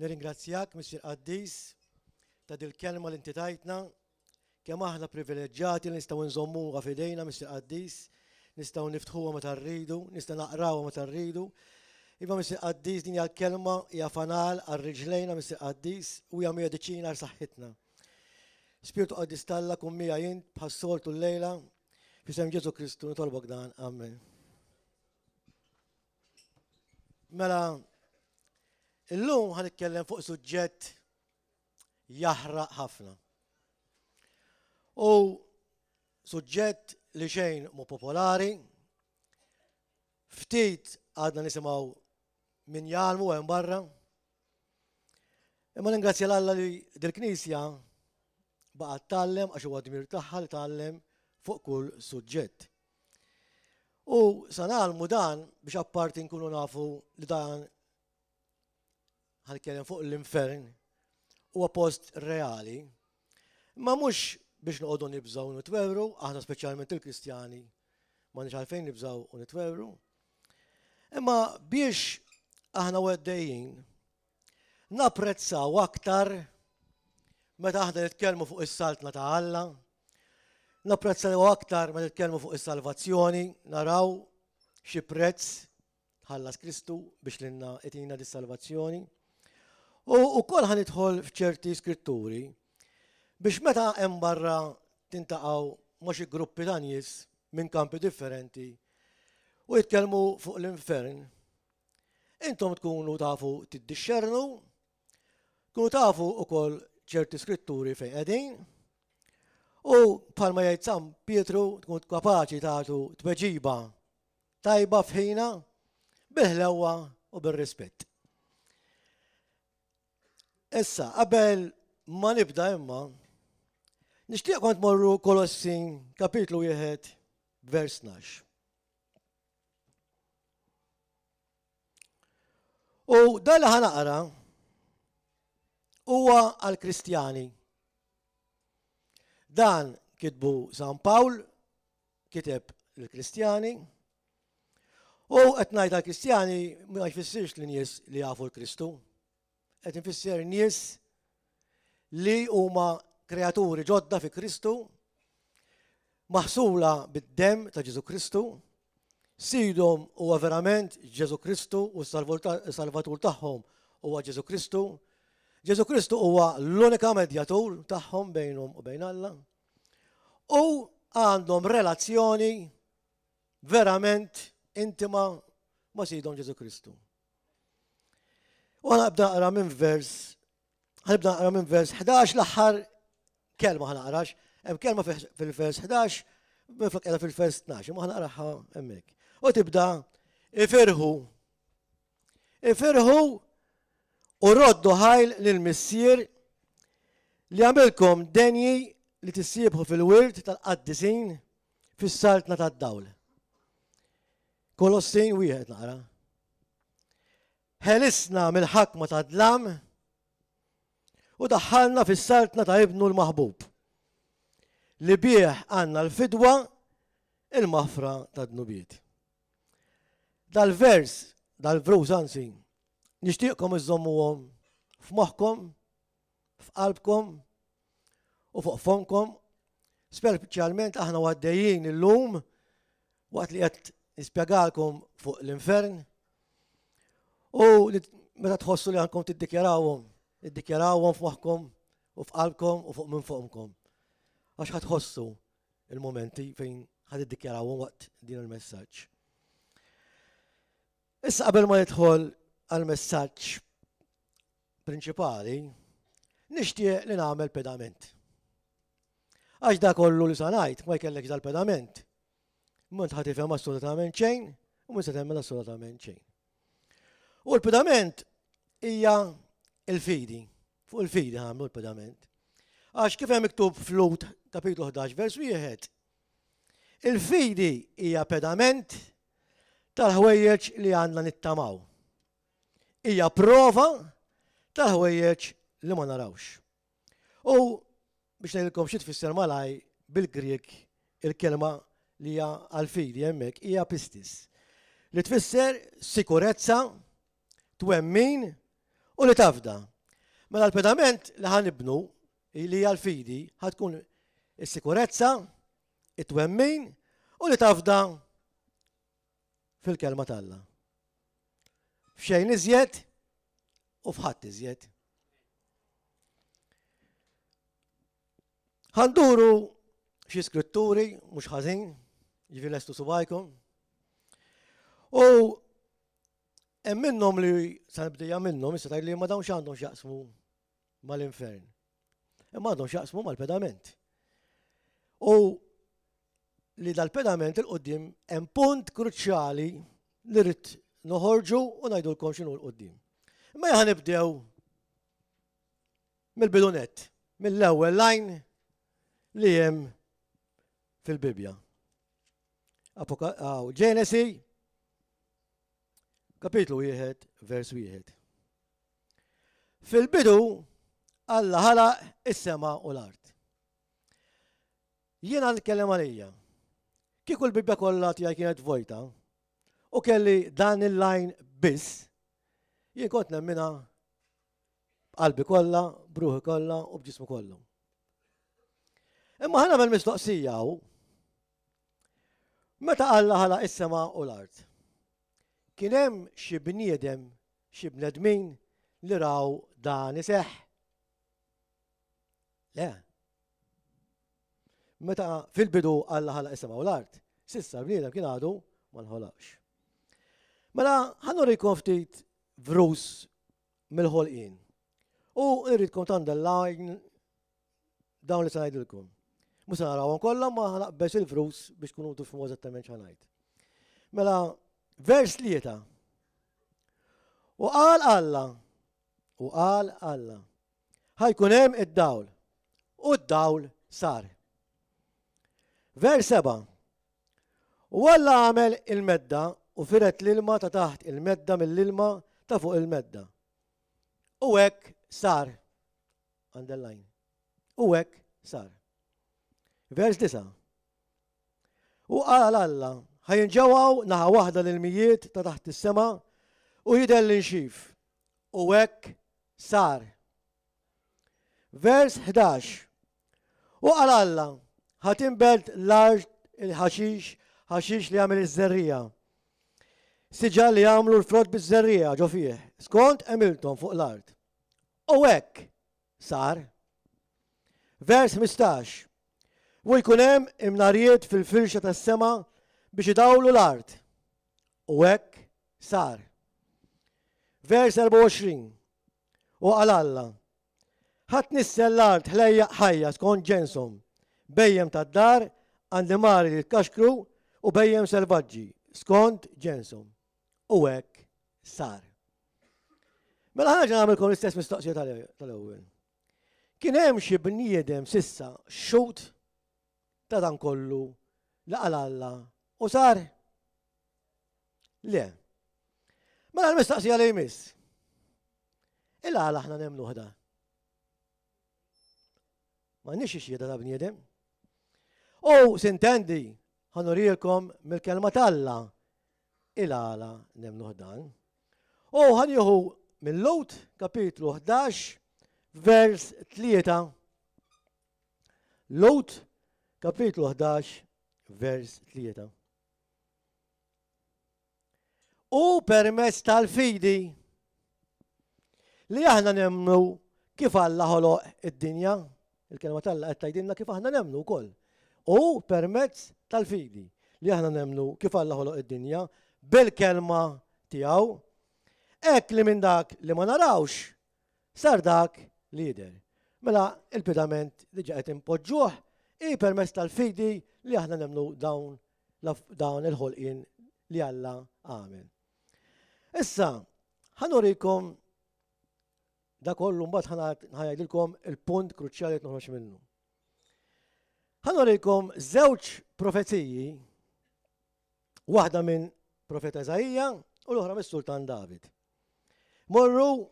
Nirringrazzjak, Missier Qaddis, ta' dil-kelma li inti tajtna, kemm aħna privileġġjati li nistgħu nżommuha f'idejna, Missier Qaddis, nistgħu niftħuha meta rridu, nistgħu naqrawha meta rridu. Iva Missier Qaddis, din hija l-kelma hija fanal għal riġlejna, Missier Qaddis, u hija mediċina għal saħħitna. Spirtu Qaddis t'Alla kun miegħi int bħas-soltu llejla, f'isem Ġesù Kristu nitolbok dan. Amen. Mela, illum ħa nitkellem fuq suġġett jaħraq ħafna. U suġġett li xejn mu popolari, ftit għadna nisimgħu min jgħalmu hemm barra. Imma ningrazzja l-Alla li dil-Knisja baqgħet tgħallem għax huwa dmir tagħha li tgħallem fuq kull suġġett. U sa nagħlmu dan biex apparti nkunu nafu li dan ħankellem fuq l-infern huwa post reali, ma mhux biex noqogħdu nibżgħu u nitwerwru, aħna speċjalment il-Kristjani m'għandniex għalfejn nibżgħu u nitwerwru. Imma biex aħna għaddejjin napprezzaw aktar meta aħna nitkellmu fuq is-saltna ta' Alla, napprezzaw aktar meta nitkellmu fuq is-salvazzjoni, naraw xi prezz ħallas Kristu biex lilna itina dis-salvazzjoni. U wkoll ħa nidħol f'ċerti skritturi biex meta hemm barra tintaqgħu ma' xi gruppi ta' nies minn kampi differenti u jitkellmu fuq l-infern, intom tkunu tafu tiddixxernu, tkunu tafu wkoll ċerti skritturi fejn qegħdin, u bħalma jgħid San Pietru tkun kapaċi tagħtu tweġiba tajba f'ħina bil-ħlewwa u bir-rispett. Issa, qabel ma nibda imma, nixtieq kont morru Kolossin kapitlu 1 vers 12. U dan li ħanaqra huwa għall-Kristjani. Dan kitbu San Pawl, kiteb lill-Kristjani, u qed ngħid għall-Kristjani ma jfissirx li nies li jafu l-Kristu. Qed infisser nies li huma kreaturi ġodda fi Kristu, maħsula bid-demm ta' Ġesu Kristu, sidhom huwa verament Ġesu Kristu u s-salvatur tagħhom huwa Ġesu Kristu. Ġesu Kristu huwa l-unika medjatur tagħhom bejnhom u bejn Alla. U għandhom relazzjoni verament intima ma' sidhom Ġesu Kristu. U ħanibda naqra minn vers, ħanibda naqra minn vers 11 l-aħħar kelma ħanaqrax, hemm kelma fil-vers 11, minflok qiegħda fil-vers 12, imma ħanaqraha hemmhekk. U tibda ifirħu. Ifirħu u roddu ħajl lil missier li għamilkom denji li tissibħu fil-wirt tal-qaddisin fis-saltna tad-dawl. Kolossin wieħed naqra. Ħelisna mill-ħakma ta' dlam u daħħalna fis-saltna ta' ibnu l-maħbub li bih għandna l-fidwa il-maħfra ta' dnubiet. Dal-vers, dal-vrus anzi, nixtieqkom iżommuhom f'moħħkom, f'qalbkom u fuq fomkom, speċjalment aħna għaddejjin illum waqt li qed nispjegalkom fuq l-infern u meta tħossu li għandkom tiddikjarawhom, iddikjarawhom f'moħħkom u f'qalbkom u fuq minn fuqkom. Għax ħa tħossu il-momenti fejn ħad iddikjarawhom waqt din il-messaġġ. Issa qabel ma nidħol għal-messaġġ prinċipali, nixtieq li nagħmel pedament. Għax da kollu li sa ngħid ma jkellekx dal-pedament. M'int ħa tifhem assolutament xejn u mhux se temmen assolutament xejn. U l-pedament hija il-fidi. Fuq il-fidi għamlu l-pedament. Għax kif hemm miktub f'Lut kapitlu 11 vers 1, il-fidi hija pedament tal-ħwejjeġ li għandna nittamaw. Hija prova tal-ħwejjeġ li ma narawx. U biex ngħidilkom xi tfisser malaj bil-Grieg il-kelma li hija għal-fidi hemmhekk hija pistis. Li tfisser sikurezza, twemmin U li tafda. Mela l-pedament li ħa nibnu li hija l-fidi ħa tkun is-sikurezza, it-twemmin u li tafda fil-kelma t'Alla. F'xejn iżjed u f'ħadd iżjed. Ħanduru xi skritturi mhux ħażin, jiġifieri lestu subajkom. U hemm minnhom li sa nibdejja minnhom issa tgħid li ma dawn x'għandhom x'jaqsmu mal-infern. Imma għandhom x'jaqsmu mal-pedament. U li dal-pedament il-qoddim hemm punt kruċjali li rrid noħorġu u ngħidulkom x'inhu l-qoddim. Imma jaħ nibdew mill-bidu nett, mill-ewwel lajn li hemm fil-Bibbja. Ġenesi, kapitlu 1, vers 1. Fil-bidu, Alla ħalaq is-sema u l-art. Jiena nitkellem għalija. Kieku l-Bibbja kollha tiegħi kienet vojta u kelli dan il-lajn biss, jien kont nemmina b'qalbi kollha, b'ruħi kollha u b'ġismu kollu. Imma ħa nagħmel mistoqsija hawn. Meta Alla ħalaq is-sema u l-art, kien hemm xi bniedem, xi bnedmin li raw dan iseħħ? Le. Meta fil-bidu Alla ħalaq is-sema u l-art, sissa l-bniedem kien għadu ma nħolaqx. Mela ħa nurikom ftit vrus mill-ħolqien. U irridkom tandellajn dawn li se ngħidilkom. Mhux se narawhom kollha ma naqbeż il-vrus biex tkunu tifhmu eżattament x'ħa ngħid. Mela, vers tlieta. U qal Alla, u qal Alla, ħajkun hemm id-dawl. U d-dawl sar. Vers 7. U Alla għamel il-medda u firet l-ilma ta' taħt il-medda mill-ilma ta' fuq il-medda. U hekk sar. Underline. U hekk sar. Vers 9. U qal Alla, ħajinġewaw naħa waħda l-ilmijiet ta' taħt is-sema u jidher l-inxif. U hekk sar. Vers 11. U qal Alla, ħa tinbet l-art il-ħaxix, ħaxix li jagħmel iż-żerriegħa. Siġar li jagħmlu l-frott biż-żerriegħa ġo fih, skont għemilthom fuq l-art. U hekk sar. Vers 15. U jkun hemm imnarijiet fil-firxa tas-sema biex idawlu l-art. U hekk sar. Vers 24. U qal Alla, Ħa tnissel l-art ħlejjaq ħajja skont ġenshom, bhejjem tad-dar, annimali li jitkaxkru u bhejjem selvaġġi skont ġenshom. U hekk sar. Mela ħa nerġa' nagħmilkom l-istess mistoqsija tal-ewwel. Kien hemm xi bniedem sissa xhud ta' dan kollu li qal Alla u sar? Le. Mela l-mistaqsija li jmiss. Il-għala aħna nemmnuh da? M'għandniex xhieda ta' bniedem. U sintendi, ħa nurilkom mill-kelma t'Alla il-għala nemmnuh dan. U ħa nieħu minn Lhud kapitlu 11 vers 3. Lhud kapitlu 11 vers 3. U permezz tal-fidi li aħna nemmnu kif Alla ħoloq id-dinja, il-kelma t'Alla qed tgħidilna kif aħna nemmnu wkoll. U permezz tal-fidi li aħna nemmnu kif Alla ħoloq id-dinja bil-kelma tiegħu, hekk li minn dak li ma narawx sar dak li jidher. Mela il-pedament diġà qed impoġġuh hi permezz tal-fidi li aħna nemmnu dawn dawn il-ħolqien li Alla għamel. Issa, ħa nurikom da kollu mbagħad ħa ngħidilkom il-punt kruċjali qed noħroġ minnu. Ħa nurikom żewġ profeziji, waħda minn profeta Iżaija u l-oħra mis-Sultan David. Morru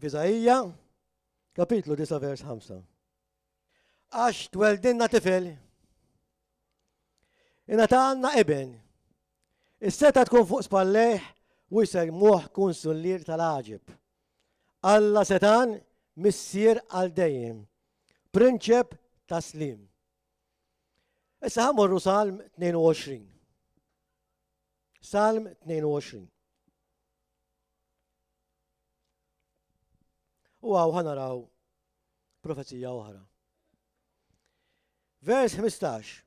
f'Iżaija, kapitlu 9 vers 5. Għax tweldinna tifel, ingħatalna iben, is-setgħa tkun fuq spallejh u jsejmuh kunsullier tal-għaġeb. Alla setan, missier għal dejjem, prinċep ta' slim. Issa ħamorru Salm 22. Salm 22. U għaw ħanaraw profezija oħra. Vers 15.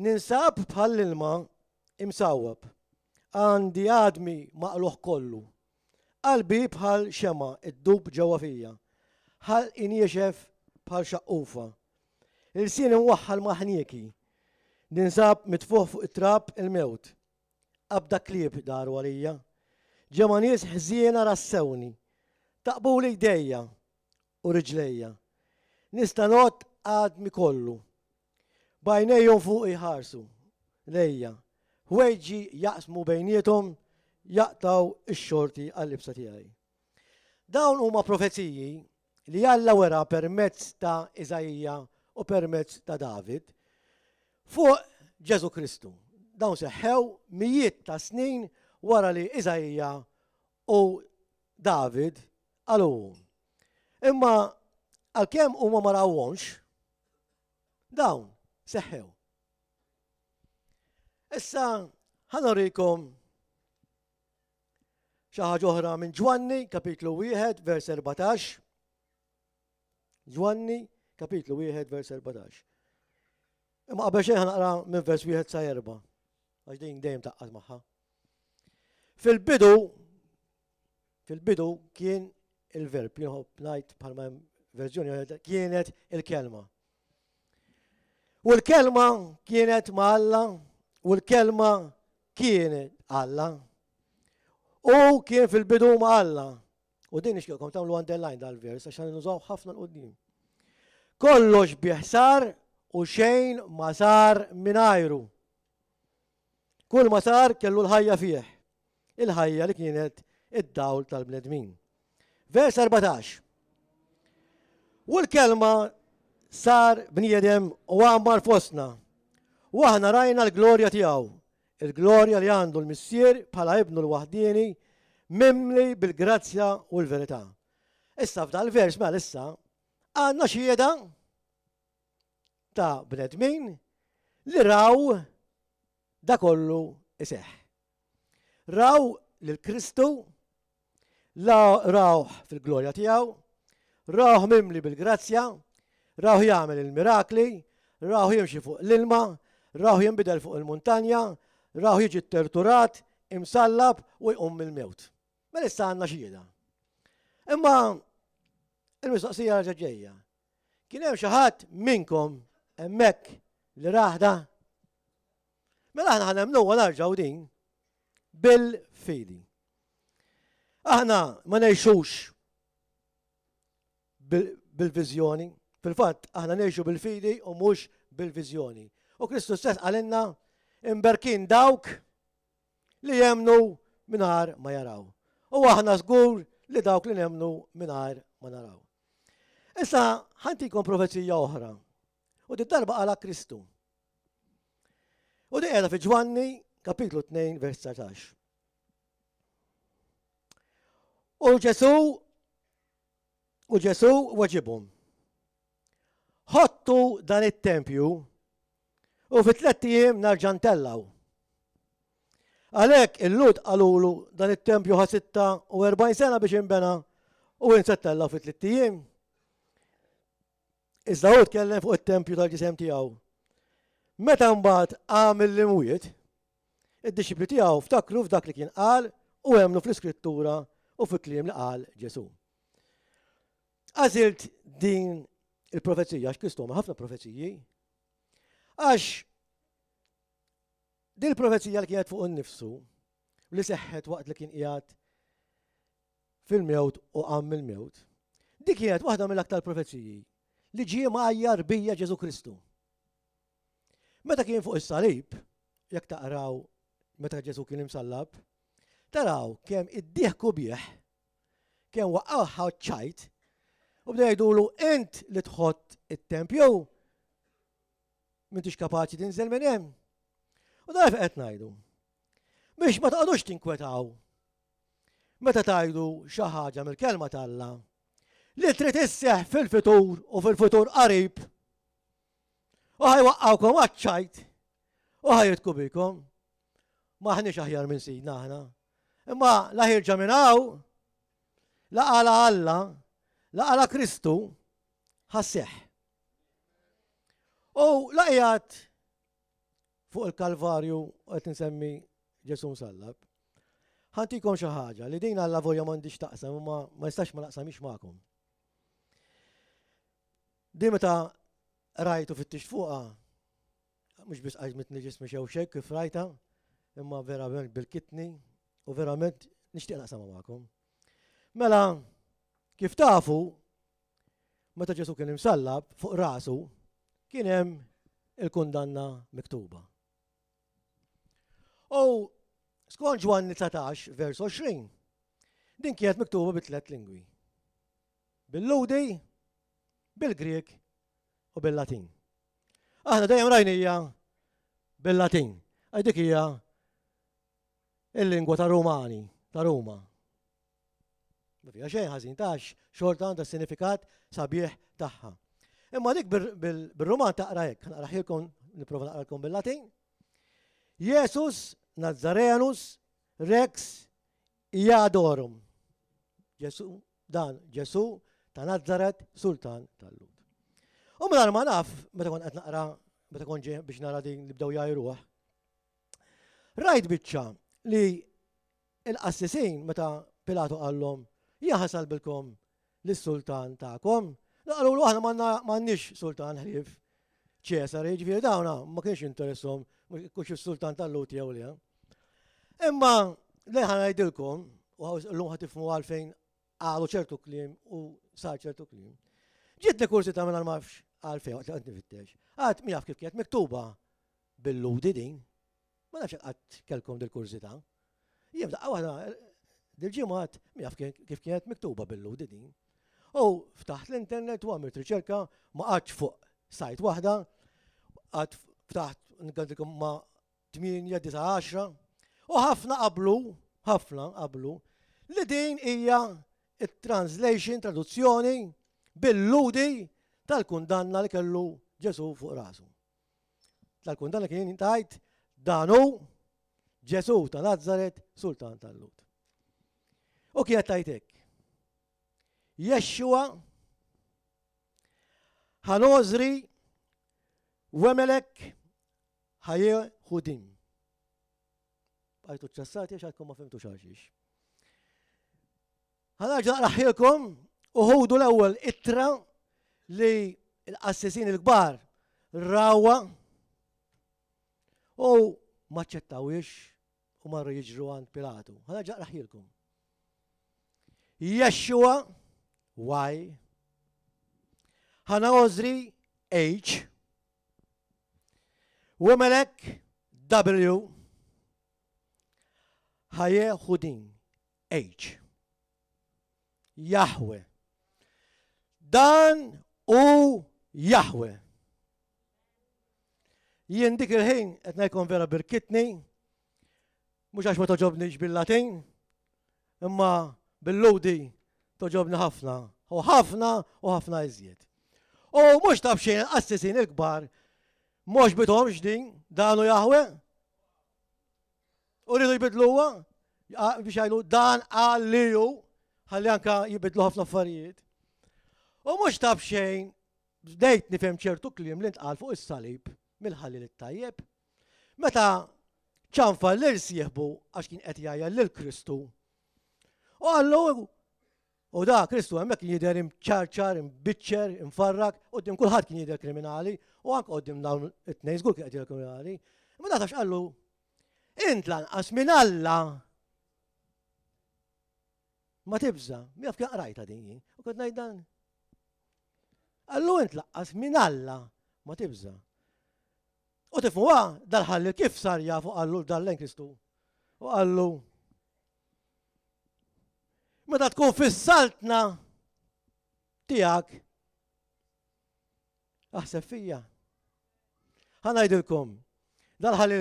Ninsab bħall-ilma imsawwab. Għandi għadmi maqluħ kollu. Qalbi bħal xema ddub ġewwa fija. Ħalqi niexef bħal xaqqufa. Ilsieni mwaħħal ma' ħnieki. Ninsab mitfugħ fuq it-trab il-mewt. Qabda klieb daru għalija. Ġemgħa nies ħżiena rassewni. Taqbuli jdejja u riġlejja. Nista' ngħodd għadmi kollu. B'għajnejhom fuqi jħarsu lejja. Ħwejġi jaqsmu bejniethom, jaqtgħu x-xorti għal-libsa tiegħi. Dawn huma profeziji li Alla wera permezz ta' Iżaija u permezz ta' David fuq Ġesù Kristu. Dawn seħħew mijiet ta' snin wara li Iżaija u David qaluhom. Imma għalkemm huma ma rawhomx, dawn seħħew. Issa ħa nurikom xi ħaġa oħra minn Ġwanni kapitlu 1 vers 14. Ġwanni kapitlu 1 vers 14. Imma qabel xejn naqra minn vers 1 sa 4. Għax din dejjem taqqad magħha. Fil-bidu fil-bidu kien il-verb, jien ngħid bħalma verżjoni kienet il-kelma. U l-kelma kienet ma' Alla, u l-kelma kienet Alla. U kien fil-bidu ma' Alla. U din nixtieqkom tagħmlu underline dal-vers għax nużaw ħafna l-qudiem. Kollox bih sar u xejn ma sar mingħajru. Kull ma sar kellu l-ħajja fih. Il-ħajja li kienet id-dawl tal-bnedmin. Vers 14. U l-kelma sar bniedem u għammar fostna. U aħna rajna l-glorja tiegħu, il-glorja li għandu l-Missier bħala ibnu l-waħdieni mimli bil-grazzja u l-verità. Issa f'dal-vers mela issa għandna xhieda ta' bnedmin li raw da kollu iseħħ. Raw lil Kristu, rawh fil-glorja tiegħu, rawh mimli bil-grazzja, rawh jagħmel il-mirakli, rawh jimxi fuq l-ilma, rawh jinbidel fuq il-muntanja, rawh jiġi torturat, imsallab u jqum mill-mewt. Mela issa għandna xhieda. Imma il-mistoqsija ġejja. Kien hemm xi ħadd minnkom hemmhekk li rah da? Mela aħna ħa nemmnuha narġgħu din bil-fidi. Aħna ma ngħixux bil-viżjoni. Fil-fatt, aħna ngħixu bil-fidi u mhux bil-viżjoni. U Kristu stess qalilna imberkin dawk li jemnu mingħajr ma jaraw. U aħna żgur li dawk li nemnu mingħajr ma naraw. Issa ħantikom profezija oħra. U di darba qala Kristu. U di qiegħda fi Ġwanni kapitlu 2 vers 19. U Ġesu u Ġesu weġibhom. Ħottu dan it-tempju u fi tlett ijiem narġa' ntellgħu. Għalhekk il-Lhud qalulu dan it-tempju ħa 46 sena biex inbena u int se ttellgħu fi tlitt ijiem. Iżda hu tkellem fuq it-tempju tal-ġisem tiegħu. Meta mbagħad qam mill-imwiet, id-dixxipli tiegħu ftakru f'dak li kien qal u emmnu fl-Iskrittura u fil-kliem li qal Ġesù. Għażilt din il-profezija, għax Kristu għamel ħafna profeziji, għax din il-profezija li kienet fuq innifsu, li seħħet waqt li kien qiegħed fil-mewt u qam mill-mewt, dik kienet waħda mill-aktar profeziji li ġie mgħajjar bija Ġesu Kristu. Meta kien fuq is-salib, jekk taqraw meta Ġesu kien imsallab, taraw kemm iddieħku bih Kemm waqqgħuha ċ-ċajt u bdew jgħidulu int li tħott it-tempju m'intix kapaċi tinżel minn hemm. U dan qed ngħidu. Biex ma taqgħodux tinkwetaw. Meta tgħidu xi ħaġa mill-kelma t'Alla li trid isseħħ fil-futur u fil-futur qarib u ħa jwaqqgħukom għaċ-ċajt u ħa jidku bikom. M'aħniex aħjar minn sidna aħna. Imma la ħirġa minn hawn, la qala Alla, la qala Kristu, ħasseħ. U la qiegħed fuq il-Kalvarju qed insemmi Ġesu msallab. Ħantikom xi ħaġa li din Alla volja m'għandix taqsam imma ma jistax ma naqsamix magħkom. Din meta rajtu fit-tix fuqha, mhux biss qajmitni ġismi xew xejn kif rajta, imma verament bil-kitni u verament nixtieq naqsamha magħkom. Mela, kif tafu, meta Ġesu kien imsallab fuq rasu, kien hemm il-kundanna miktuba. U skont Ġwanni 19, vers 20, din kienet miktuba bi tlet lingwi. Bil-Ludi, bil-Grieg u bil-Latin. Aħna dejjem rajnija bil-Latin. Għaj dik hija il-lingwa ta' Rumani, ta' Ruma. Ma fiha xejn ħażin tax xorta għandha sinifikat sabiħ tagħha. Imma dik bil-Ruman taqra hekk, naqraħilkom, nipprova naqralkom bil-Latin. Jesus Nazarenus Rex Iadorum. Ġesu, dan Ġesu ta' Nazaret, sultan tal-Lud. U mela ma naf, meta kont qed naqra, meta kont ġej biex nara din li bdew jgħajruh. Rajt biċċa li il-qassisin meta Pilatu qallhom jien ħasalbilkom lis-sultan tagħkom, qalulu aħna m'għandniex sultan ħlief Ċesare, jiġifieri dawna ma kienx interesshom kux is-sultan tal-Lud jew le. Imma li ħa ngħidilkom, u llum ħa tifhmu għalfejn qalu ċertu kliem u sar ċertu kliem. Ġietni kursità minn ma nafx għalfejn waqt li qed nifittex. Għad min jaf kif kienet miktuba bil-Ludi din. Ma nafx qatt kellkom dil-kursità. Jien daqqa waħda dil-ġimgħa għad min jaf kif kienet miktuba bil-Ludi din. U ftaħt l-internet u għamilt riċerka ma qgħadx fuq sajt waħda, għad ftaħt ngħidilkom ma' 8, 9, 10, u ħafna qablu, ħafna qablu, li din hija it-translation, traduzzjoni bil-Ludi tal-kundanna li kellu Ġesu fuq rasu. Tal-kundanna kien tajt dan hu Ġesu ta' Nazaret, sultan tal-Lud. U kienet tajt hekk. Jexxua Hanozri Wemelek Hajehudim. Bqajtu ċassati għax għadkom ma fimtux għalxiex. Ħanarġa naqraħilkom u ħudu l-ewwel ittra li l-qassisin il-kbar rawa u ma ċċettawiex u marru jiġru għand Pilatu. Ħanarġa naqraħilkom. Yeshua Y Hanaozri H Wemelek W Hayehudin H. Jahwe. Dan u Jahwe. Jien dik il-ħin qed ngħidkom vera birkitni, mhux għax ma toġobniex bil-Latin, imma bil-Ludi toġobni ħafna, u ħafna u ħafna iżjed. U mhux taf xejn il-qassisin il-kbar mhux bithomx din danu Jahwe. U rridu jbidluha biex jgħidu dan qal li hu ħalli anka jibidlu ħafna affarijiet. U mhux taf xejn bdejt nifhem ċertu kliem li ntqal fuq is-salib mill-ħallil it-tajjeb. Meta ċanfar lil sieħbu għax kien qed jgħajjar lil Kristu. U qallu u da Kristu hemmhekk kien jidher imċarċar, imbiċċer, imfarrak, quddiem kulħadd kien jidher kriminali u anke quddiem dawn it-tnejn żgur kien qed jidher kriminali. Imma da tafx qallu int lanqas minn Alla ma tibża, mi jaf kien qrajta din jien, u kont ngħid dan. Qallu int laqqas minn Alla ma tibża. U tifhmuha dal-ħalli kif sar jafu qallu dal-lejn Kristu. U qallu meta tkun fis-saltna tiegħek aħseb fija. Ħa ngħidilkom, dal-ħalli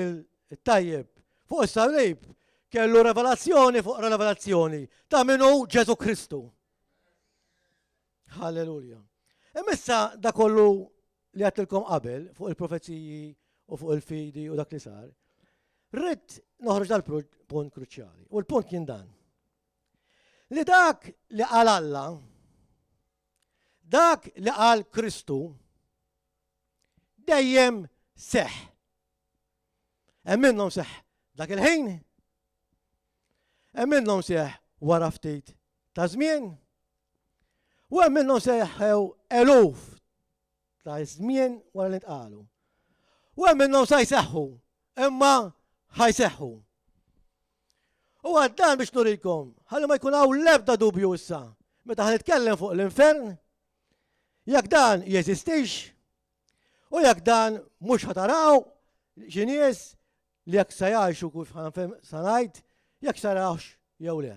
tajjeb fuq is-salib Kellu revelazzjoni fuq revelazzjoni ta' min hu Ġesù Kristu. Halleluja. Imissa da kollu li għattilkom qabel fuq il-profeziji u fuq il-fidi u dak li sar, rrid noħroġ dal-punt kruċjali. U l-punt kien dan. Li dak li qal Alla, dak li qal Kristu, dejjem seħ. Hemm minnhom seħ dak il-ħin, hemm minnhom seħ wara ftit ta' żmien, u hemm minnhom seħħew eluf ta' żmien wara li ntqalu. U hemm minnhom sa jseħħu, imma ħajseħħu. U għad dan biex nurikom, ħalli ma jkun hawn l-ebda dubju issa, meta ħa nitkellem fuq l-infern, jekk dan jeżistix, u jekk dan mhux ħataraw xi nies li jekk se jgħixu kif sa ngħid, jekk se jarawx jew le.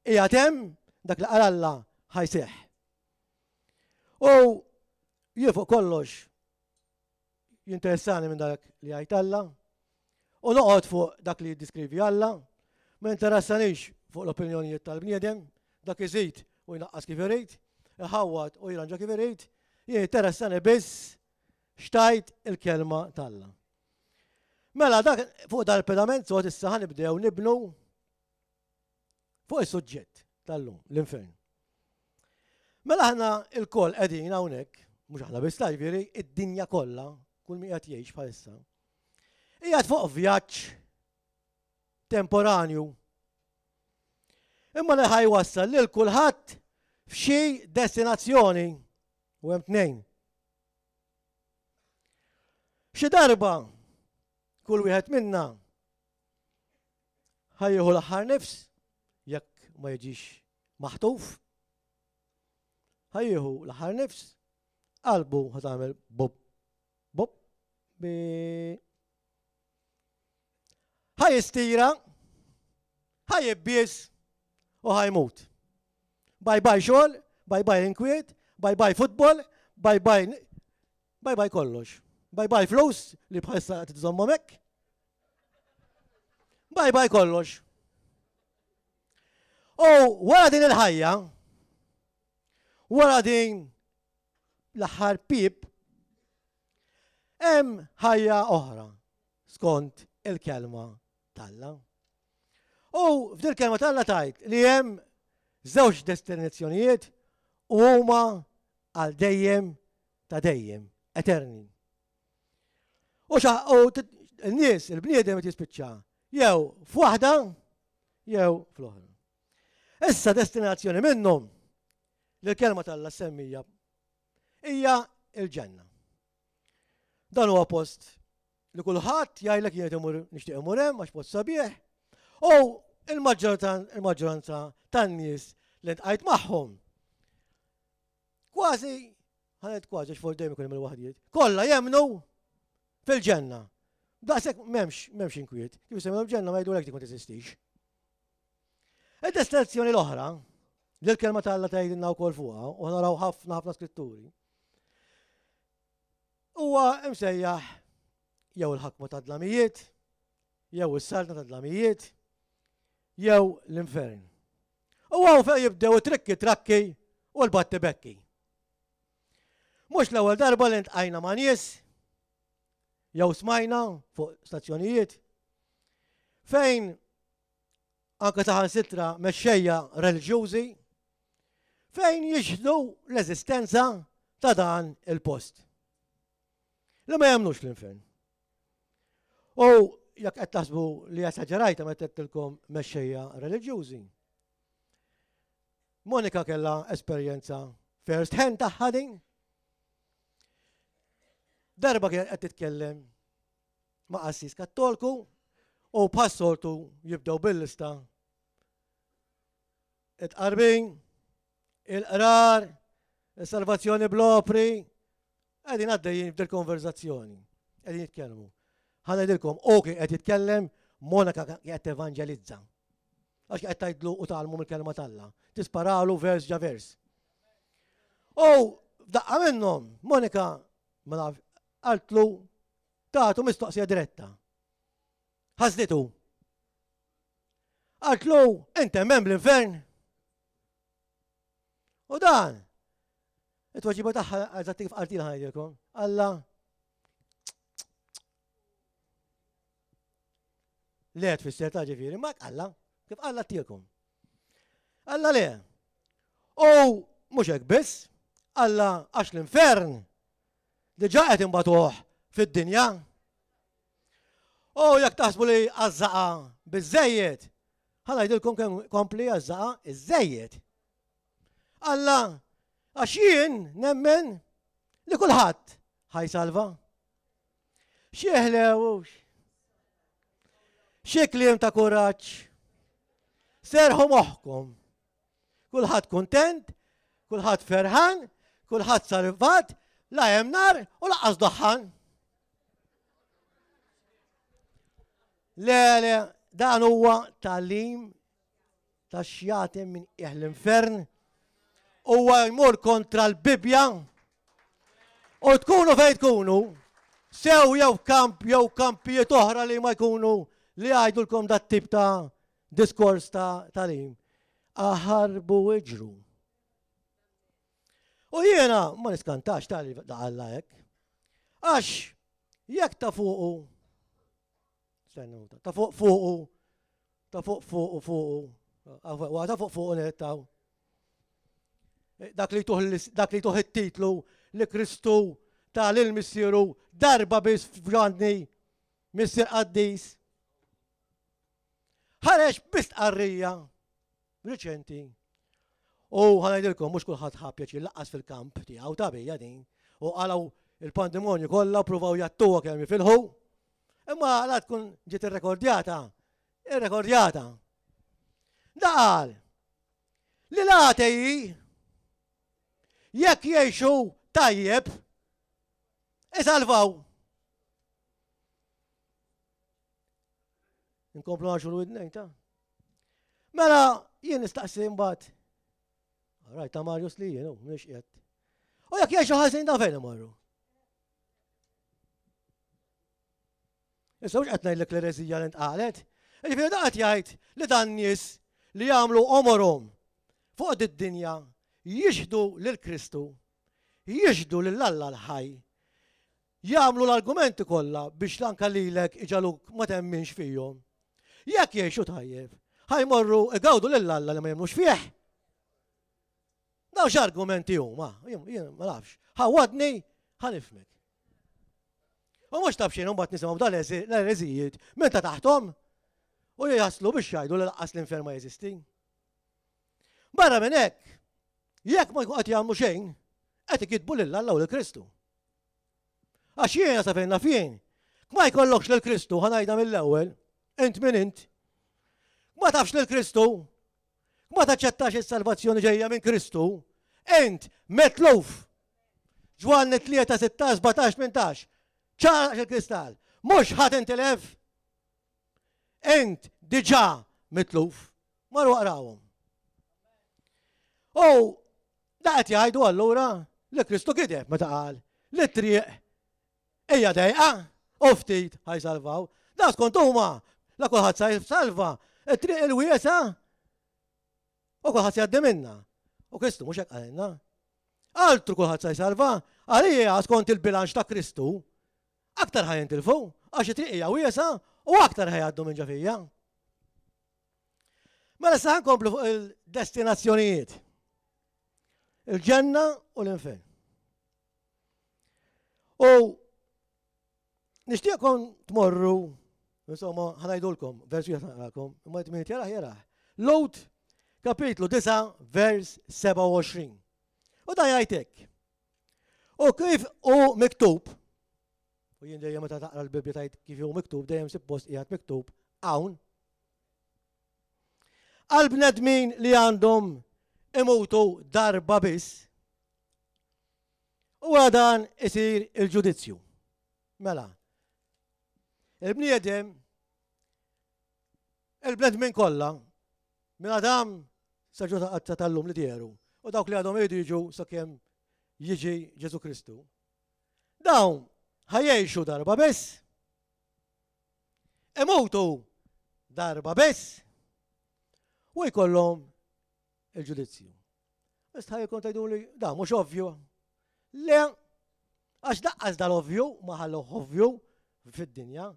Qiegħed hemm dak li qal Alla ħajseħ. U jien fuq kollox jinteressani minn dak li jgħid Alla u noqgħod fuq dak li jiddiskrivi Alla, ma jinteressanix fuq l-opinjonijiet tal-bniedem, dak iżid u jnaqqas kif irid, iħawwad u jirranġa kif irid, jien jinteressani biss xtajt il-kelma t'Alla. Mela dak fuq dal-pedament sod issa ħanibdew nibnu fuq is-suġġett tal-lum, l-infern. Mela aħna il-koll qegħdin hawnhekk, mhux aħna biss jiġifieri id-dinja kollha, kull min qed jgħix bħalissa. Qiegħed fuq vjaġġ temporanju. Imma li ħajwassal lil kulħadd f'xi destinazzjoni u hemm tnejn. Xi darba kull wieħed minna ħajjieħu l-aħħar nifs jekk ma jiġix maħtuf. Ħajjieħu l-aħħar nifs, qalbu ħatagħmel bob bob bi ħajistira, ħajibbies u ħajmut. Bye bye xogħol, bye bye inkwiet, bye bye futbol, bye bye Bye bye kollox. Bye bye flus li bħalissa qed tżommhom hekk. Bye bye kollox. U wara din il-ħajja, wara din l-aħħar pip, hemm ħajja oħra skont il-kelma t'Alla. U f'dil kelma t'Alla tajt li hemm żewġ destinazzjonijiet u huma għal dejjem ta' dejjem, eterni. U n-nies, il-bniedem qed jispiċċa jew f'waħda jew fl-oħra. Issa destinazzjoni minnhom li l-kelma tal semmija hija il-ġenna. Dan huwa post li kulħadd jgħidlek jien imur nixtieq imur hemm għax post sabiħ. U il-maġġoranza tan-nies li ntqajt magħhom Kważi, ħanet kważi, xfor dejjem ikun hemm il-waħdiet, kollha jemmnu fil-ġenna. Daqshekk m'hemmx m'hemmx inkwiet. Kif semmew l-ġenna ma jgħidulek dik ma teżistix. Id-destinazzjoni l-oħra, li l-kelma ta' Alla tgħidilna wkoll fuqha u naraw ħafna ħafna skritturi. Huwa imsejjaħ jew il-ħakma ta' dlamijiet, jew is-saltna ta' dlamijiet, jew l-infern. U hawn fejn jibdew it-trikki trakki u l-battibekki. Mhux l-ewwel darba li ntqajna ma' nies jew smajna fuq stazzjonijiet fejn anke saħansitra mexxejja reliġjużi fejn jixhdu l-eżistenza ta' dan il-post. Li ma jemmnux l-infern. U jekk qed taħsbu li esaġerajta meta għedtilkom mexxejja reliġjużi. Monika kellha esperjenza first hand tagħha din. Darba kienet qed titkellem ma' qassis kattolku u bħas-soltu jibdew bil-lista it-qarbin, il-qrar, il-salvazzjoni bl-opri, Qegħdin għaddejjin f'dil konverzazzjoni, qegħdin jitkellmu. Ħa ngħidilkom, u kien qed jitkellem, Monika qed tevanġelizza. Għax qed tgħidlu u tgħallmu mill-kelma t'Alla. Tisparalu vers ġa vers. U f'daqqa minnhom, Monika ma naf, qaltlu tagħtu mistoqsija diretta. Ħażlitu. Qaltlu, int temmen bl-infern? U dan, it-tweġiba tagħha eżatt kif qaltilha ngħidilkom. Alla Le tfisser ta' ġifieri, ma Alla, kif Alla tilkom. Alla le. U mhux hekk biss, Alla għax l-infern diġà qed imbagħtuh fid-dinja. U jekk taħsbu li għażżaqa biżejjed, ħa ngħidilkom kemm kompli għażżaqa iżejjed. Alla, għax jien nemmen li kulħadd ħajsalva. Xi ħlewux. Xi kliem ta' kuraġġ. Serħu moħħkom. Kulħadd kuntent, kulħadd ferħan, kulħadd salvat, la hemm nar u laqqas doħħan. Le, le, dan huwa talim ta' xjaten minn qiegħ l-infern huwa jmur kontra l-Bibbja u tkunu fejn tkunu sew jew kamp jew kampijiet oħra li ma jkunu li jgħidulkom dat tip ta' diskors ta' talim. Aħarbu iġru. U jiena ma niskantax tal da Alla hekk. Għax jekk ta' fuqu ta' fuq fuqu ta' fuq fuqu fuqu ta' fuq fuqu nettaw. Dak li tuħ dak li tuħ it-titlu li Kristu ta' lil missieru darba biss f'Ġwanni missier qaddis. Ħareġ bistqarrija riċenti. U ħanajdilkom mhux kulħadd ħa pjaċir laqqas fil-kamp tiegħu ta' bija din. U qalgħu il-pandimonju kollha pruvaw jattuha kemm jifilħu. Imma la tkun ġiet irrekordjata, irrekordjata. Da qal li l-atei jekk jgħixu tajjeb isalvaw. Inkomplu għaxu l-widnejn ta' Mela, jien nistaqsi mbagħad. Rajt ta' Marius li jien, mhux qiegħed. U jekk jgħixu ħażin da fejn imorru? Issa mhux qed ngħidlek l-ereżija li ntqalet. Jiġifieri da qed jgħid li dan nies li jagħmlu għomorhom fuq id-dinja jixhdu lil Kristu, jixhdu lil Alla l-ħaj, Jagħmlu l-argumenti kollha biex anke lilek iġagħluk ma temminx fihom. Jekk jgħixu tajjeb, ħa jmorru igawdu lil Alla li ma jemmnux fih. Dawn x'argumenti huma, jien ma nafx. Ħawwadni, ħa nifhmek. U mhux taf xejn mbagħad nisimgħu dal-ereżijiet minn ta' taħthom u jaslu biex jgħidu li laqqas l-infern ma jeżisti. Barra minn hekk, jekk ma jkun qed jagħmlu xejn, qed ikitbu lil Alla u lil Kristu. Għax jiena sa fejn naf jien, ma jkollokx lil Kristu ħa ngħidha mill-ewwel, int min int. Ma tafx lil Kristu, ma taċċettax is-salvazzjoni ġejja minn Kristu, int metluf. Ġwanni 3, 16, 17, 18. ċara il-kristall. Mhux ħadd intilef. Int diġà mitluf. Marru aqrawhom. U da qed jgħidu allura li Kristu gideb meta qal li t-triq hija dejqa u ftit ħajsalvaw. Da skont huma la kulħadd sa jsalva, it-triq il-wiesa u kulħadd jgħaddi minna. U Kristu mhux hekk qalilna. Altru kulħadd sa jsalva, għalija skont il-bilanċ ta' Kristu, aktar ħa jintilfu, għax it-triq hija wiesa u aktar ħa jgħaddu minn ġo fija. Mela sa nkomplu fuq il-destinazzjonijiet. Il-ġenna u l-infern. U nixtieqkom tmorru, insomma, ħanajdulkom, versu jgħakom, imma jtmin jaraħ jaraħ. Lot, kapitlu 9, vers 27. U da jgħidek. U kif u miktub, u jien dejjem meta taqra l-Bibbja tgħid kif hu miktub, dejjem suppost qiegħed miktub hawn. Għal bnedmin li għandhom imutu darba biss, u dan isir il-ġudizzju. Mela, il-bniedem, il-bnedmin kollha, minn Adam sa ġo ta' tal-lum li dieru, u dawk li għadhom iridu jiġu sakemm jiġi Ġesu Kristu. Dawn ħajjexu darba biss, imutu darba biss. U jkollhom il-ġudizzju. Istħajjilkom tgħiduli da mhux ovvju. Le, għax daqqas dal-ovvju ma ħalluh ovvju fid-dinja.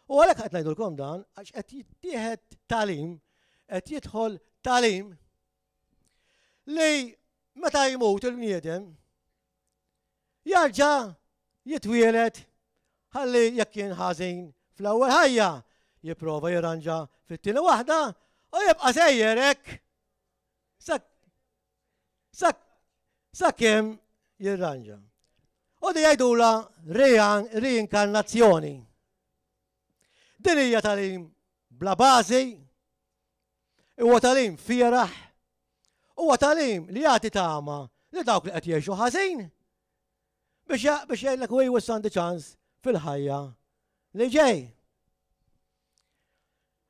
U għalhekk qed ngħidulkom dan għax qed jittieħed talim, qed jidħol talim li meta jmut il-bniedem jarġa' jitwieled ħalli jekk kien ħażin fl-ewwel ħajja jipprova jirranġa fit-tieni waħda u jibqa' sejjer hekk sakemm jirranġa. U di jgħidula reinkarnazzjoni. Din hija tagħlim bla bażi, huwa tagħlim fieragħ, huwa tagħlim li jagħti tama li dawk li qed jgħixu ħażin biex biex jgħidlek u issa għandi ċans fil-ħajja li ġej.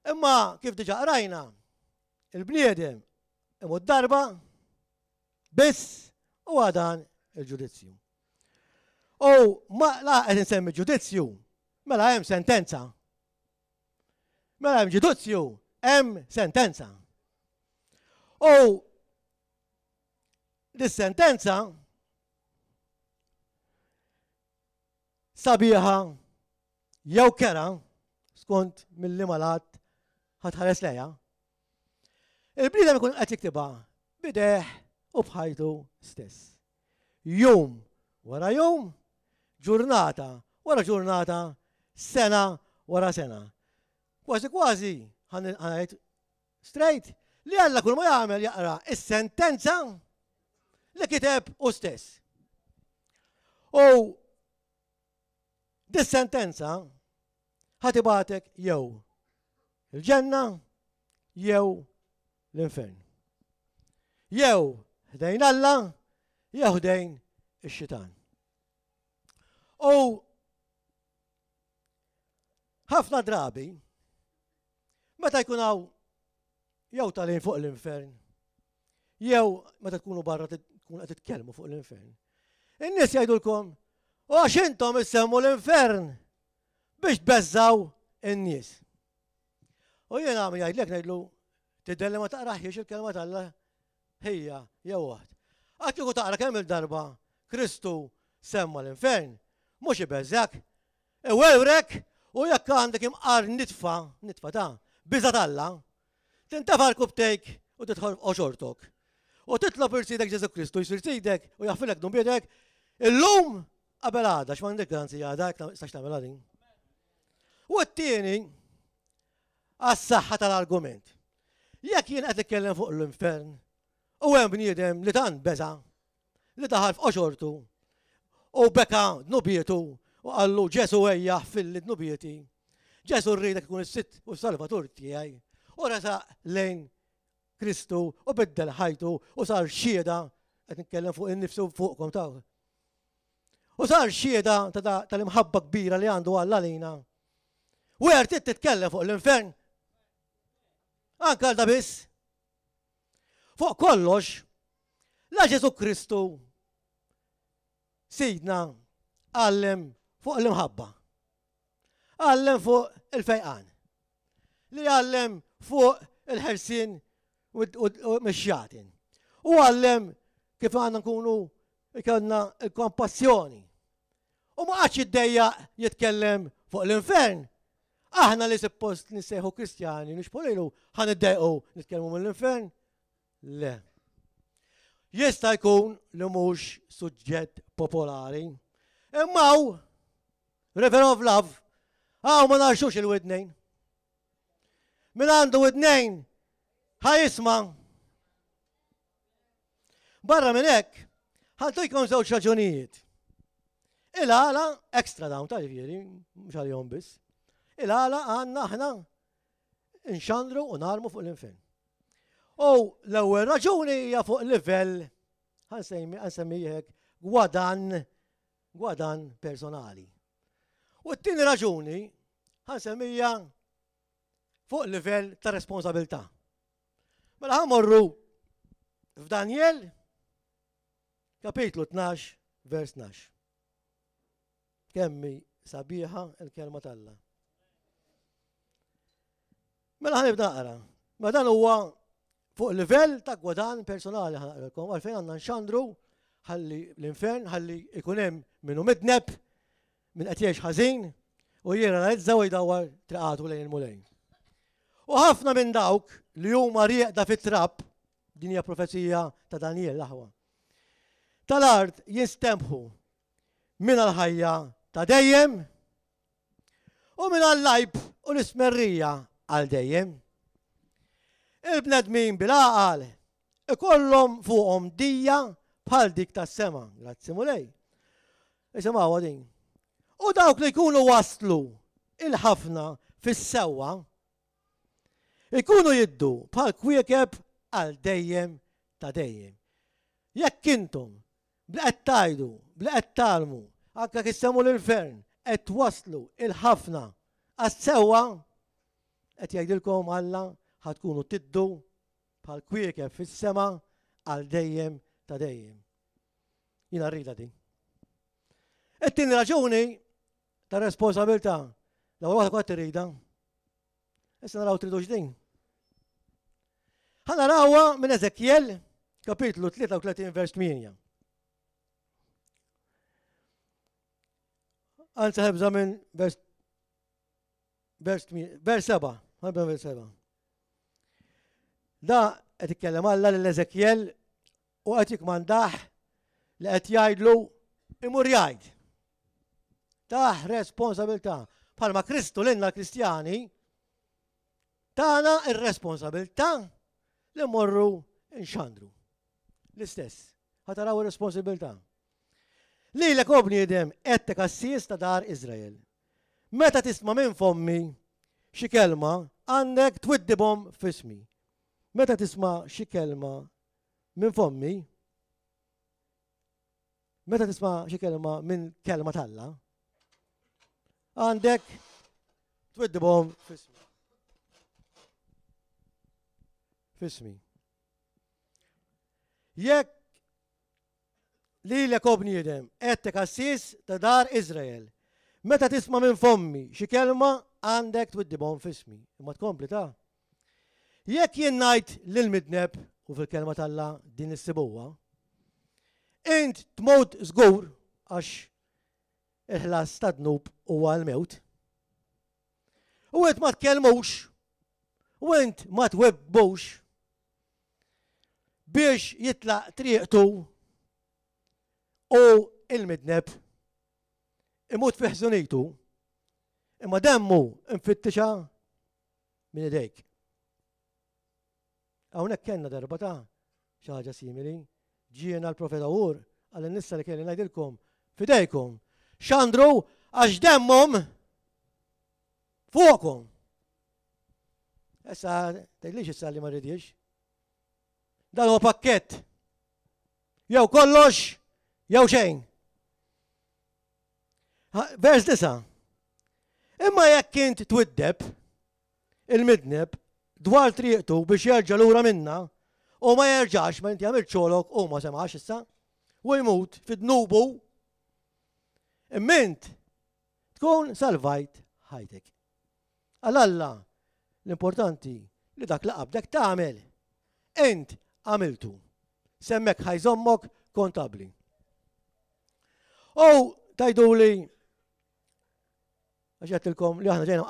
Imma kif diġa qrajna, il-bniedem imut darba biss u dan il-ġudizzju. U ma la qed insemmi ġudizzju, mela hemm sentenza. Mela hemm ġudizzju, hemm sentenza. U dis-sentenza sabiħa jew kera skont mill-liema lat ħatħares lejha. Il-bniedem ikun qed jiktibha b'idejh u b'ħajtu stess. Jum wara jum, ġurnata wara ġurnata, sena wara sena. Kważi kważi, ħa ngħid straight, li Alla kull ma jagħmel jaqra is-sentenza li kiteb hu stess. U dis-sentenza ħa tibgħatek jew il-ġenna jew l-infern. Jew ħdejn Alla jew ħdejn ix-xitan. U ħafna drabi meta jkun hawn jew talin fuq l-infern, jew meta tkunu barra tkun qed titkellmu fuq l-infern. In-nies jgħidulkom, u għax intom issemmu l-infern biex tbeżżaw in-nies. U jiena għam jgħidlek ngħidlu tidher li ma taqraħiex il-kelma t'Alla ħija jew oħt. Għax kieku taqra kemm il-darba Kristu semma l-infern, mhux ibeżżak, iwerwrek u jekk għandek imqar nitfa, nitfa ta' biża' t'Alla, tintefa' rkubtejk u tidħol f'qoxortok. U titlob lil Sidek Ġesù Kristu jsir Sidek u jaħfirlek dnubiedek illum qabel għada, x'm'għandek garanzija għada jekk tistax tagħmilha din. U t-tieni, għas-saħħa tal-argument. Jekk jien qed nitkellem fuq l-infern u hemm bniedem li tant beża' li daħal f'qoxortu u beka dnubietu u qallu Ġesu ejja ħfilli dnubieti. Ġesu rridek ikun is-Sidd u s-Salvatur tiegħi. U resaq lejn Kristu u biddel ħajtu u sar xhieda, qed nitkellem fuq innifsi u fuqkom ta' U sar xhieda tal-imħabba kbira li għandu Alla lina. U trid titkellem fuq l-infern. Anke għal da biss. Fuq kollox, la Ġesu Kristu Sidna għallem fuq l-imħabba. Għallem fuq il-fejqan. Li għallem fuq il-ħelsien mix-xjaten. U għallem kif għandna nkunu ikollna l-kompassjoni. U ma qatx jiddejjaq jitkellem fuq l-infern. Aħna li suppost nissejħu Kristjani nixbħu lilu ħa niddejqu nitkellmu mill-infern? Le. Jista' jkun li mhux suġġett popolari. Imma hawn River of Love, hawn ma narxux il-widnejn. Min għandu widnejn ħa jisma'. Barra minn hekk, ħantujkom żewġ raġunijiet. Il-għala, extra dawn ta' ġifieri, mhux għalihom biss. Il-għala għandna aħna nxandru u narmu fuq l-infern. U l-ewwel raġuni hija fuq livell ħansemmi hekk gwadan gwadan personali. U t-tieni raġuni ħansemmija fuq livell ta' responsabilità. Mela ħamorru f'Daniel kapitlu 12 vers 12. Kemmi sabiħa il-kelma t'Alla. Mela ħanibda naqra. Ma dan huwa Fuq livell ta' gwadan personali ħanaqralkom għalfejn għandna nxandru ħalli l-infern ħalli ikun hemm minnu midneb min qed jgħix ħażin u jirrealizza u jdawwar triqatu lejn il-Mulej. U ħafna minn dawk li huma rieqda fit-trab, din hija profezija ta' Daniel l-aħwa. Tal-art jinstemħu minn għal-ħajja ta' dejjem u minn għall-għajb u l-ismerrija għal dejjem. Il-bnedmin bil-għaqal ikollhom fuqhom dija bħal dik tas-sema. Grazzi Mulej. Isimgħuha din. U dawk li jkunu waslu il-ħafna fis-sewwa ikunu jiddu bħal kwiekeb għal dejjem ta' dejjem. Jekk intom bli qed tgħidu, bli qed tgħallmu, anke kif semmu l-infern, qed twasslu il-ħafna għas-sewwa, qed jgħidilkom Alla ħa tkunu tiddu bħal kwiekeb fis-sema għal dejjem ta' dejjem. Jiena rridha din. It-tieni raġuni ta' responsabilità, l-ewwel waħda kont irridha. Issa naraw tridux din. Ħa narawha minn Ezekiel kapitlu 33 vers 8. Anzi ħebża minn vers vers vers 7, ħabba vers 7. Da qed ikellem Alla lil Ezekiel u qed jikmandah li qed jgħidlu imur jgħid. Taħ responsabilità. Bħalma Kristu lilna l-Kristjani tana ir-responsabilità li mmorru nxandru. L-istess. Ħa taraw ir-responsabilità. Lilek o bniedem għedtek għassies ta' dar Iżrael. Meta tisma' minn fommi xi kelma, għandek twiddibhom f'ismi. Meta tisma' xi kelma minn fommi, meta tisma' xi kelma minn kelma t'Alla, għandek twiddibhom f'ismi. F'ismi. Jekk lilek o bniedem, għedtek għassies ta' dar Iżrael, meta tisma' minn fommi xi kelma għandek twiddibhom f'ismi. Imma tkompli ta' Jekk jien ngħid lill-midneb, u fil-kelma t'Alla din issibuha, int tmut żgur għax il-ħlas tad-dnub huwa l-mewt. U int ma tkellmux, u int ma twibbux biex jitlaq triqtu u il-midneb imut fi ħżunitu, imma demmu nfittixa minn idejk. Hawnhekk kellna darba ta' xi ħaġa simili. Ġiena l-profeta Ur għal nissa li kelli ngħidilkom fidejkom. Xandru għax demmhom fuqkom. Issa tgħidlix issa li ma rridix. Dan huwa pakkett. Jew kollox, jew xejn. Vers 9. Imma jekk int twiddeb il-midneb dwar triqtu biex jerġa' lura minna u ma jerġax ma inti għamilt xogħlok u ma semax issa u jmut fi dnubu imma int tkun salvajt ħajtek. Għal Alla l-importanti li dak li qabdek tagħmel int għamiltu. Semmek ħa jżommok kontabli. U tgħiduli għax għedtilkom li aħna ġejna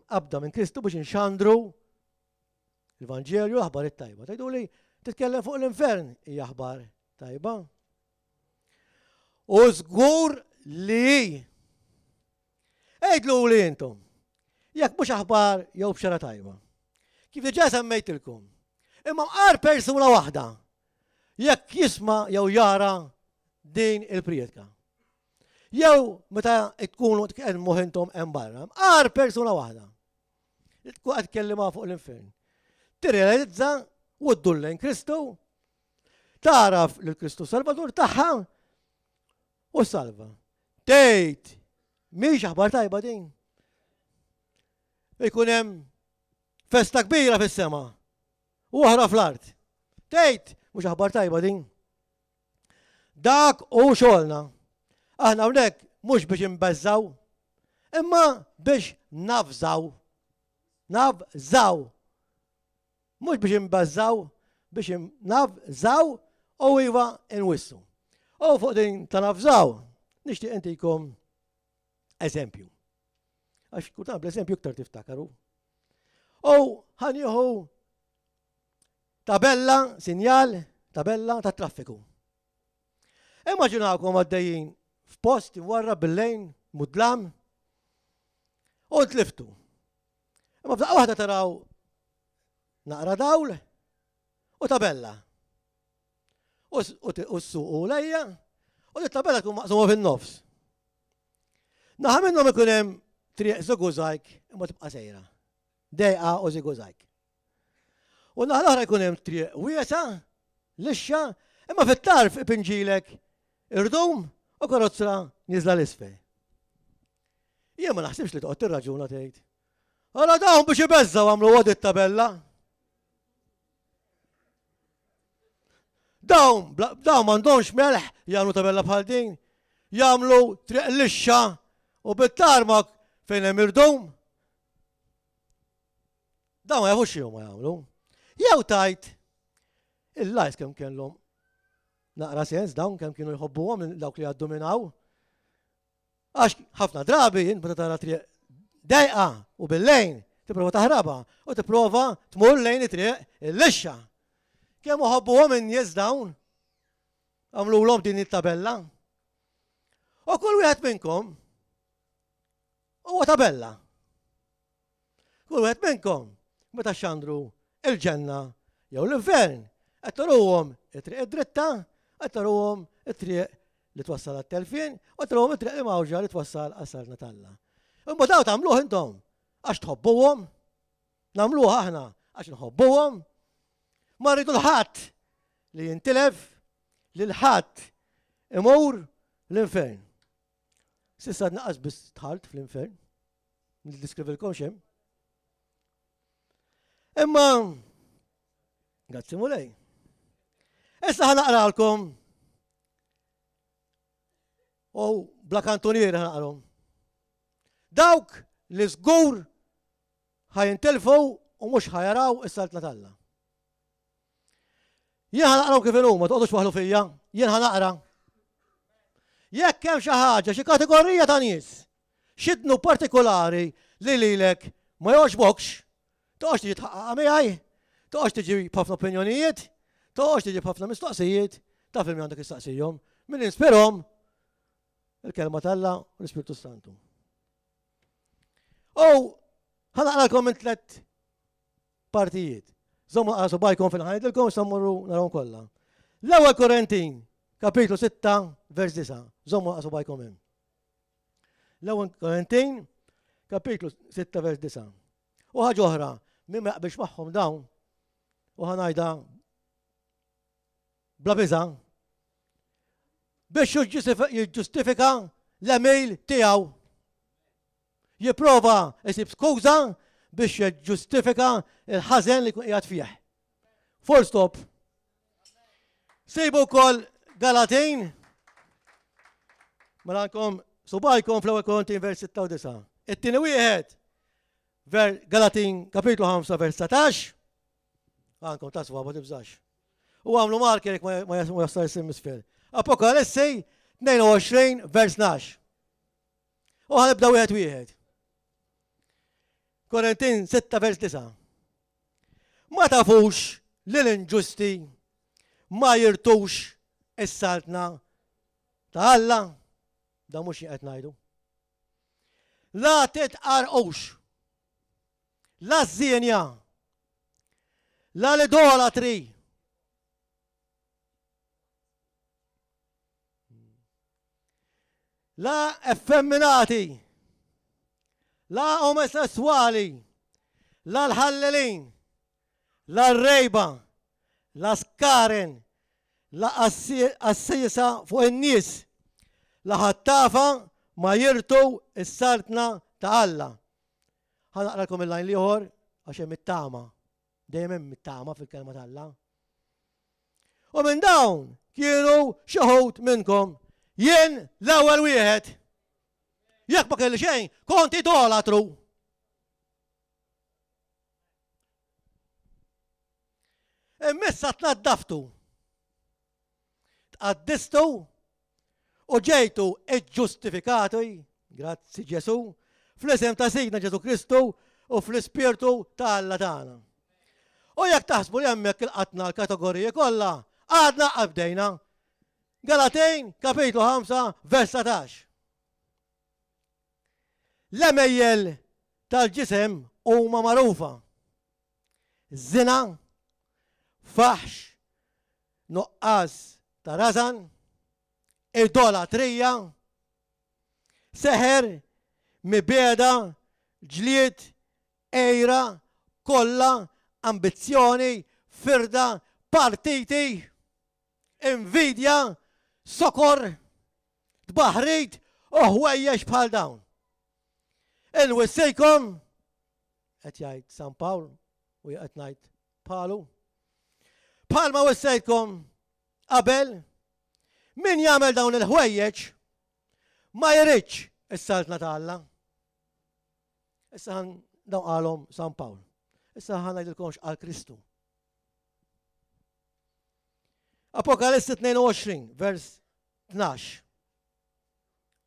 qabda minn Kristu biex nxandru l-Vanġelju l-aħbar it-tajba. Tgħiduli titkellem fuq l-infern hija aħbar tajba. U żgur li Għidlu li intom, jekk mhux aħbar jew bxara tajba. Kif diġà semmejtilkom, imma mqar persuna waħda jekk jisma' jew jara din il-prietka. Jew meta tkunu tkellmu intom hemm barra, mqar persuna waħda. Li tkun qed tkellimha fuq l-infern. Tirrealizza u ddur lejn Kristu, taraf lil Kristu Salvatur tagħha u salva. Tgħid, mhix aħbar tajba din. Ikun hemm festa kbira fis-sema u oħra fl-art. Tgħid, mhux aħbar tajba din. Dak hu xogħolna. Aħna hawnhekk mhux biex inbeżżaw, imma biex nafżaw. Nafżaw. Mhux biex inbeżżgħu, biex navżaw u iva nwissu. U fuq din ta' navżaw, nixtieq intikom eżempju. Għax kultant bl-eżempju iktar tiftakaru. U ħanieħu tabella, sinjal, tabella ta' traffiku. Immaġinawkom għaddejjin f'post warra bil-lejn, mudlam, u tliftu. Imma f'daqqa waħda taraw naqra dawl u tabella. U s-suq u lejja, u tabella tkun maqsuma fin-nofs. Naħa minnhom ikun hemm triq żigużajk imma tibqa' sejra. Dejqa u żigużajk. U naħa l-oħra jkun hemm triq wiesa, lixxa, imma fit-tarf ipinġilek irdum u karozza niżla l-isfel. Jien ma naħsibx li toqgħod tirraġuna tgħid. Ara dawn biex ibeżżaw għamlu għod it-tabella. Dawn, dawn m'għandhomx melħ jagħmlu tabella bħal din. Jagħmlu triq lixxa u bit-tarmak fejn hemm irdum. Dawn ma jafux xi ma jagħmlu. Jew tajt il-lajs kemm kellhom naqra sens dawn kemm kienu jħobbuhom dawk li għaddu minn hawn. Għax ħafna drabi jien meta tara triq dejqa u bil-lejn tipprova taħrabha u tipprova tmur lejn it-triq il-lixxa. Kemm uħobbuhom in-nies dawn għamlulhom din it-tabella. U kull wieħed minnkom huwa tabella. Kull wieħed minnkom meta xandru il-ġenna jew l-infern, qed turuhom it-triq id-dritta, qed turuhom it-triq li twassal għat-telfien, u turuhom it-triq li mawġa li twassal għas-saltna t'Alla. Imma daw tagħmluh intom għax tħobbuhom, nagħmluh aħna għax nħobbuhom, ma rridu l-ħadd li jintilef, li l-ħadd imur l-infern. Sissa naqas biss tħalt fl-infern. Niddiskrivilkom xem. Imma, grazzi mulej. Issa ħanaqralkom u bla kantunieri ħanaqrom. Dawk li żgur ħajintilfu u mhux ħajaraw is-saltna t'Alla. Jien ħa naqraw kif inhuma, toqgħodux waħlu fija, jien ħa naqra. Jekk hemm xi ħaġa, xi kategorija ta' nies, xi dnub partikolari li lilek ma jogħġbokx, toqgħodx tiġi tħaqqaqha miegħi, toqgħodx tiġi b'ħafna opinjonijiet, toqgħodx tiġi b'ħafna mistoqsijiet, taf il għandek istaqsihom, min inspirhom il-kelma t'Alla u l-Ispirtu Santu. U ħa naqralkom minn tlet partijiet. Żommu naqra subajkom fil ħajdilkom issa mmorru narawhom kollha. L-ewwel Korintin, kapitlu 6, vers 9. Żommu naqra subajkom hemm. L-ewwel Korintin, kapitlu 6, vers 9. U ħaġa oħra, min ma jaqbilx magħhom dawn, u ħanajda bla biża' biex jiġġustifika l-għemil tiegħu. Jipprova jsib skuża biex jiġġustifika l-ħażen li jkun qiegħed fih. Full stop. Sibu wkoll Galatin. Mela għandkom subajkom fl-ewwel Korintin vers 6 It-tieni wieħed ver Galatin kapitlu 5 vers 19. Għandkom taswa ma tibżax. U għamlu marker jekk ma jasal isim isfel. Apokalissi 22 vers 12. U ħanibda wieħed wieħed. Korintin 6 vers 9. Ma tafux li l-inġusti ma jirtux is-saltna ta' Alla? Da mhux qed ngħidu. La titqarqux. La ż-żienja. La l-idolatri. La effemminati, la omosessuali, la l-ħallelin, la r-rejba, la skaren, la qassiesa fuq in-nies, la ħattafa ma jirtu s-saltna ta' Alla. Ħa naqralkom il-lajn l-ieħor għax hemm it-tama. Dejjem hemm it-tama fil-kelma t'Alla. U minn dawn kienu xi wħud minnkom. Jien l-ewwel wieħed. Jekk ma kelli xejn, kont idolatru. Imma issa tnaddaftu. Tqaddistu u ġejtu iġġustifikati, grazzi Ġesu, fl-isem ta' Sidna Ġesu Kristu u fl-Ispirtu ta' Alla tagħna. U jekk taħsbu li hemmhekk ilqatna l-kategoriji kollha, għadna qabdejna. Galatin, kapitlu 5, vers 19. L-għemejjel tal-ġisem huma magħrufa. Żina, faħx, nuqqas ta' rażan, idolatrija, seħer, mibegħda, ġlied, għira, kollha, ambizzjoni, firda, partiti, invidja, sokor, tbaħrid u ħwejjeġ bħal dawn. Inwissejkom, qed jgħid San Pawl u qed ngħid bħalu, bħalma wissejtkom qabel, min jagħmel dawn il-ħwejjeġ ma jridx is-saltna ta' Alla. Issa ħan dawn qalhom San Pawl. Issa ħan ngħidilkomx għal Kristu. Apokalissi 22, vers 12.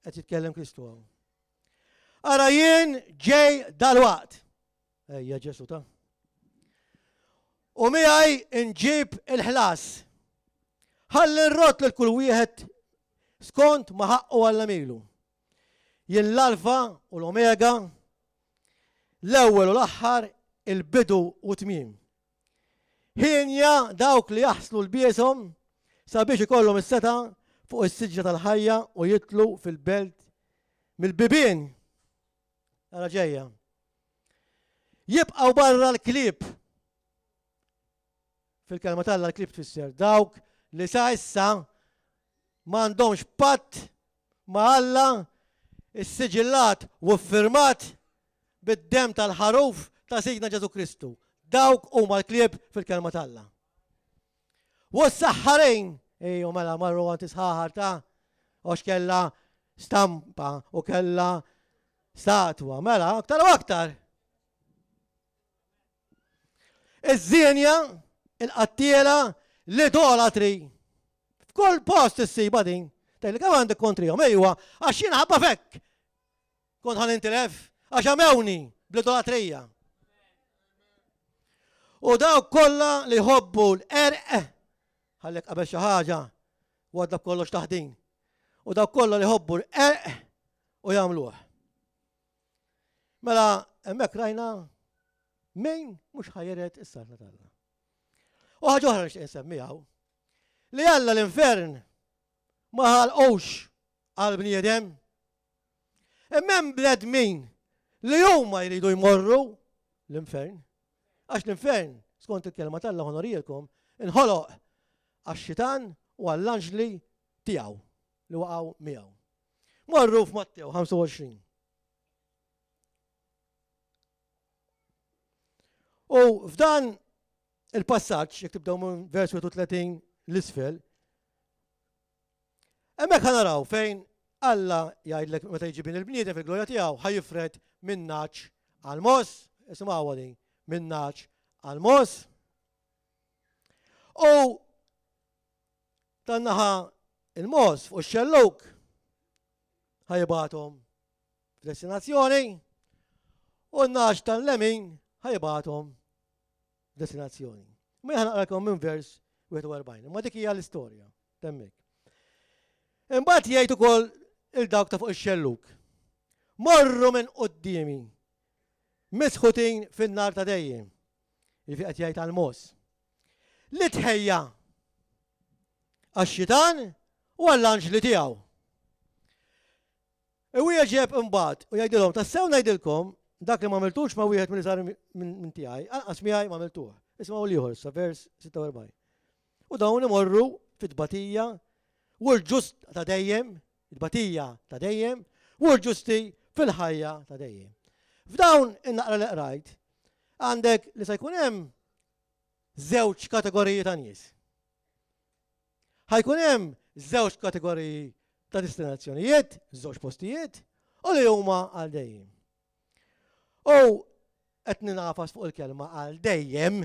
Qed jitkellem Kristu hawn. Ara jien ġej dalwaqt. Ejja Ġesu ta. U miegħi nġib il-ħlas. Ħalli nrott lil kull wieħed skont ma ħaqqu għal milu. Jien l-Alfa u l-Omega, l-ewwel u l-aħħar, il-bidu u tmiem. Hienja dawk li jaħslu lbieshom sabiex ikollhom is-setgħa fuq is-siġra tal-ħajja u jidħlu fil-belt mill-bibien. Ara ġejja. Jibqgħu barra l-klieb. Fil-kelma t'Alla l-klieb tfisser dawk li sa issa m'għandhomx patt ma' Alla issiġillat u ffirmat bid-demm tal-ħaruf ta' Sidna Ġesù Kristu. Dawk huma l-klieb fil-kelma t'Alla. U s-saħħarin, ejju mela marru għand is-sħaħar ta' għax kellha stampa u kellha statwa, mela aktar u aktar. Iż-żienja, il-qattiela, l-idolatri. F'kull post issibha din. Tgħidli kemm għandek kontrihom, ejwa, għax jiena ħabba fekk. Kont ħan intilef, għax għamewni bl-idolatrija. U dawk kollha li jħobbu l-erq, ħallek qabel xi ħaġa, wadda kollox taħdin. U dawk kollha li jħobbu l-erq u jagħmluh. Mela hemmhekk rajna min mhux ħajret is-saltna t'Alla. U ħaġa oħra nixtieq insemmi hawn li Alla l-infern ma ħalqux għal bniedem. Imma hemm bnedmin li huma jridu jmorru l-infern. Għax l-infern, skont il-kelma t'Alla ħonorilkom, inħoloq għax-xitan u għall-anġli tiegħu li waqgħu miegħu. Morru f'Mattew 25. U f'dan il-passaġġ, jekk tibdew minn vers 31 l-isfel, hemmhekk naraw fejn Alla jgħidlek meta jiġi bin il-bniedem fil-glorja tiegħu ħa jifred minn naċ għal mos, isimgħu din, minn naċ għal mos. U tan-naħa il-mos fuq ix-xelluk ħajbathom f'destinazzjoni u n-naċ tal-lemin ħajbathom destinazzjoni. Ma jħan naqrakom minn vers 41, imma dik hija l-istorja temmek. Imbagħad jgħid ukoll il-dawk ta' fuq ix-xelluk. Morru minn quddiemi, misħutin fin-nar ta' dejjem. Jiġifieri qed jgħid għall-mos. Li tħejja għax-xitan u għall-anġli tiegħu. Iwieġeb imbagħad u jgħidilhom, tassew ngħidilkom, dak li ma għamiltux ma' wieħed mill-iżgħar minn tiegħi, anqas miegħi ma għamiltuh. Isimgħu l-ieħor issa, vers 46. U dawn imorru fit-tbatija u l-ġust ta' dejjem, it-tbatija ta' dejjem, u l-ġusti fil-ħajja ta' dejjem. F'dawn in-naqra li qrajt, għandek li se jkun hemm żewġ kategoriji ta' nies. Ħajkun hemm żewġ kategoriji ta' destinazzjonijiet, żewġ postijiet, u li huma għal dejjem. U qed ninafas fuq il-kelma għal dejjem.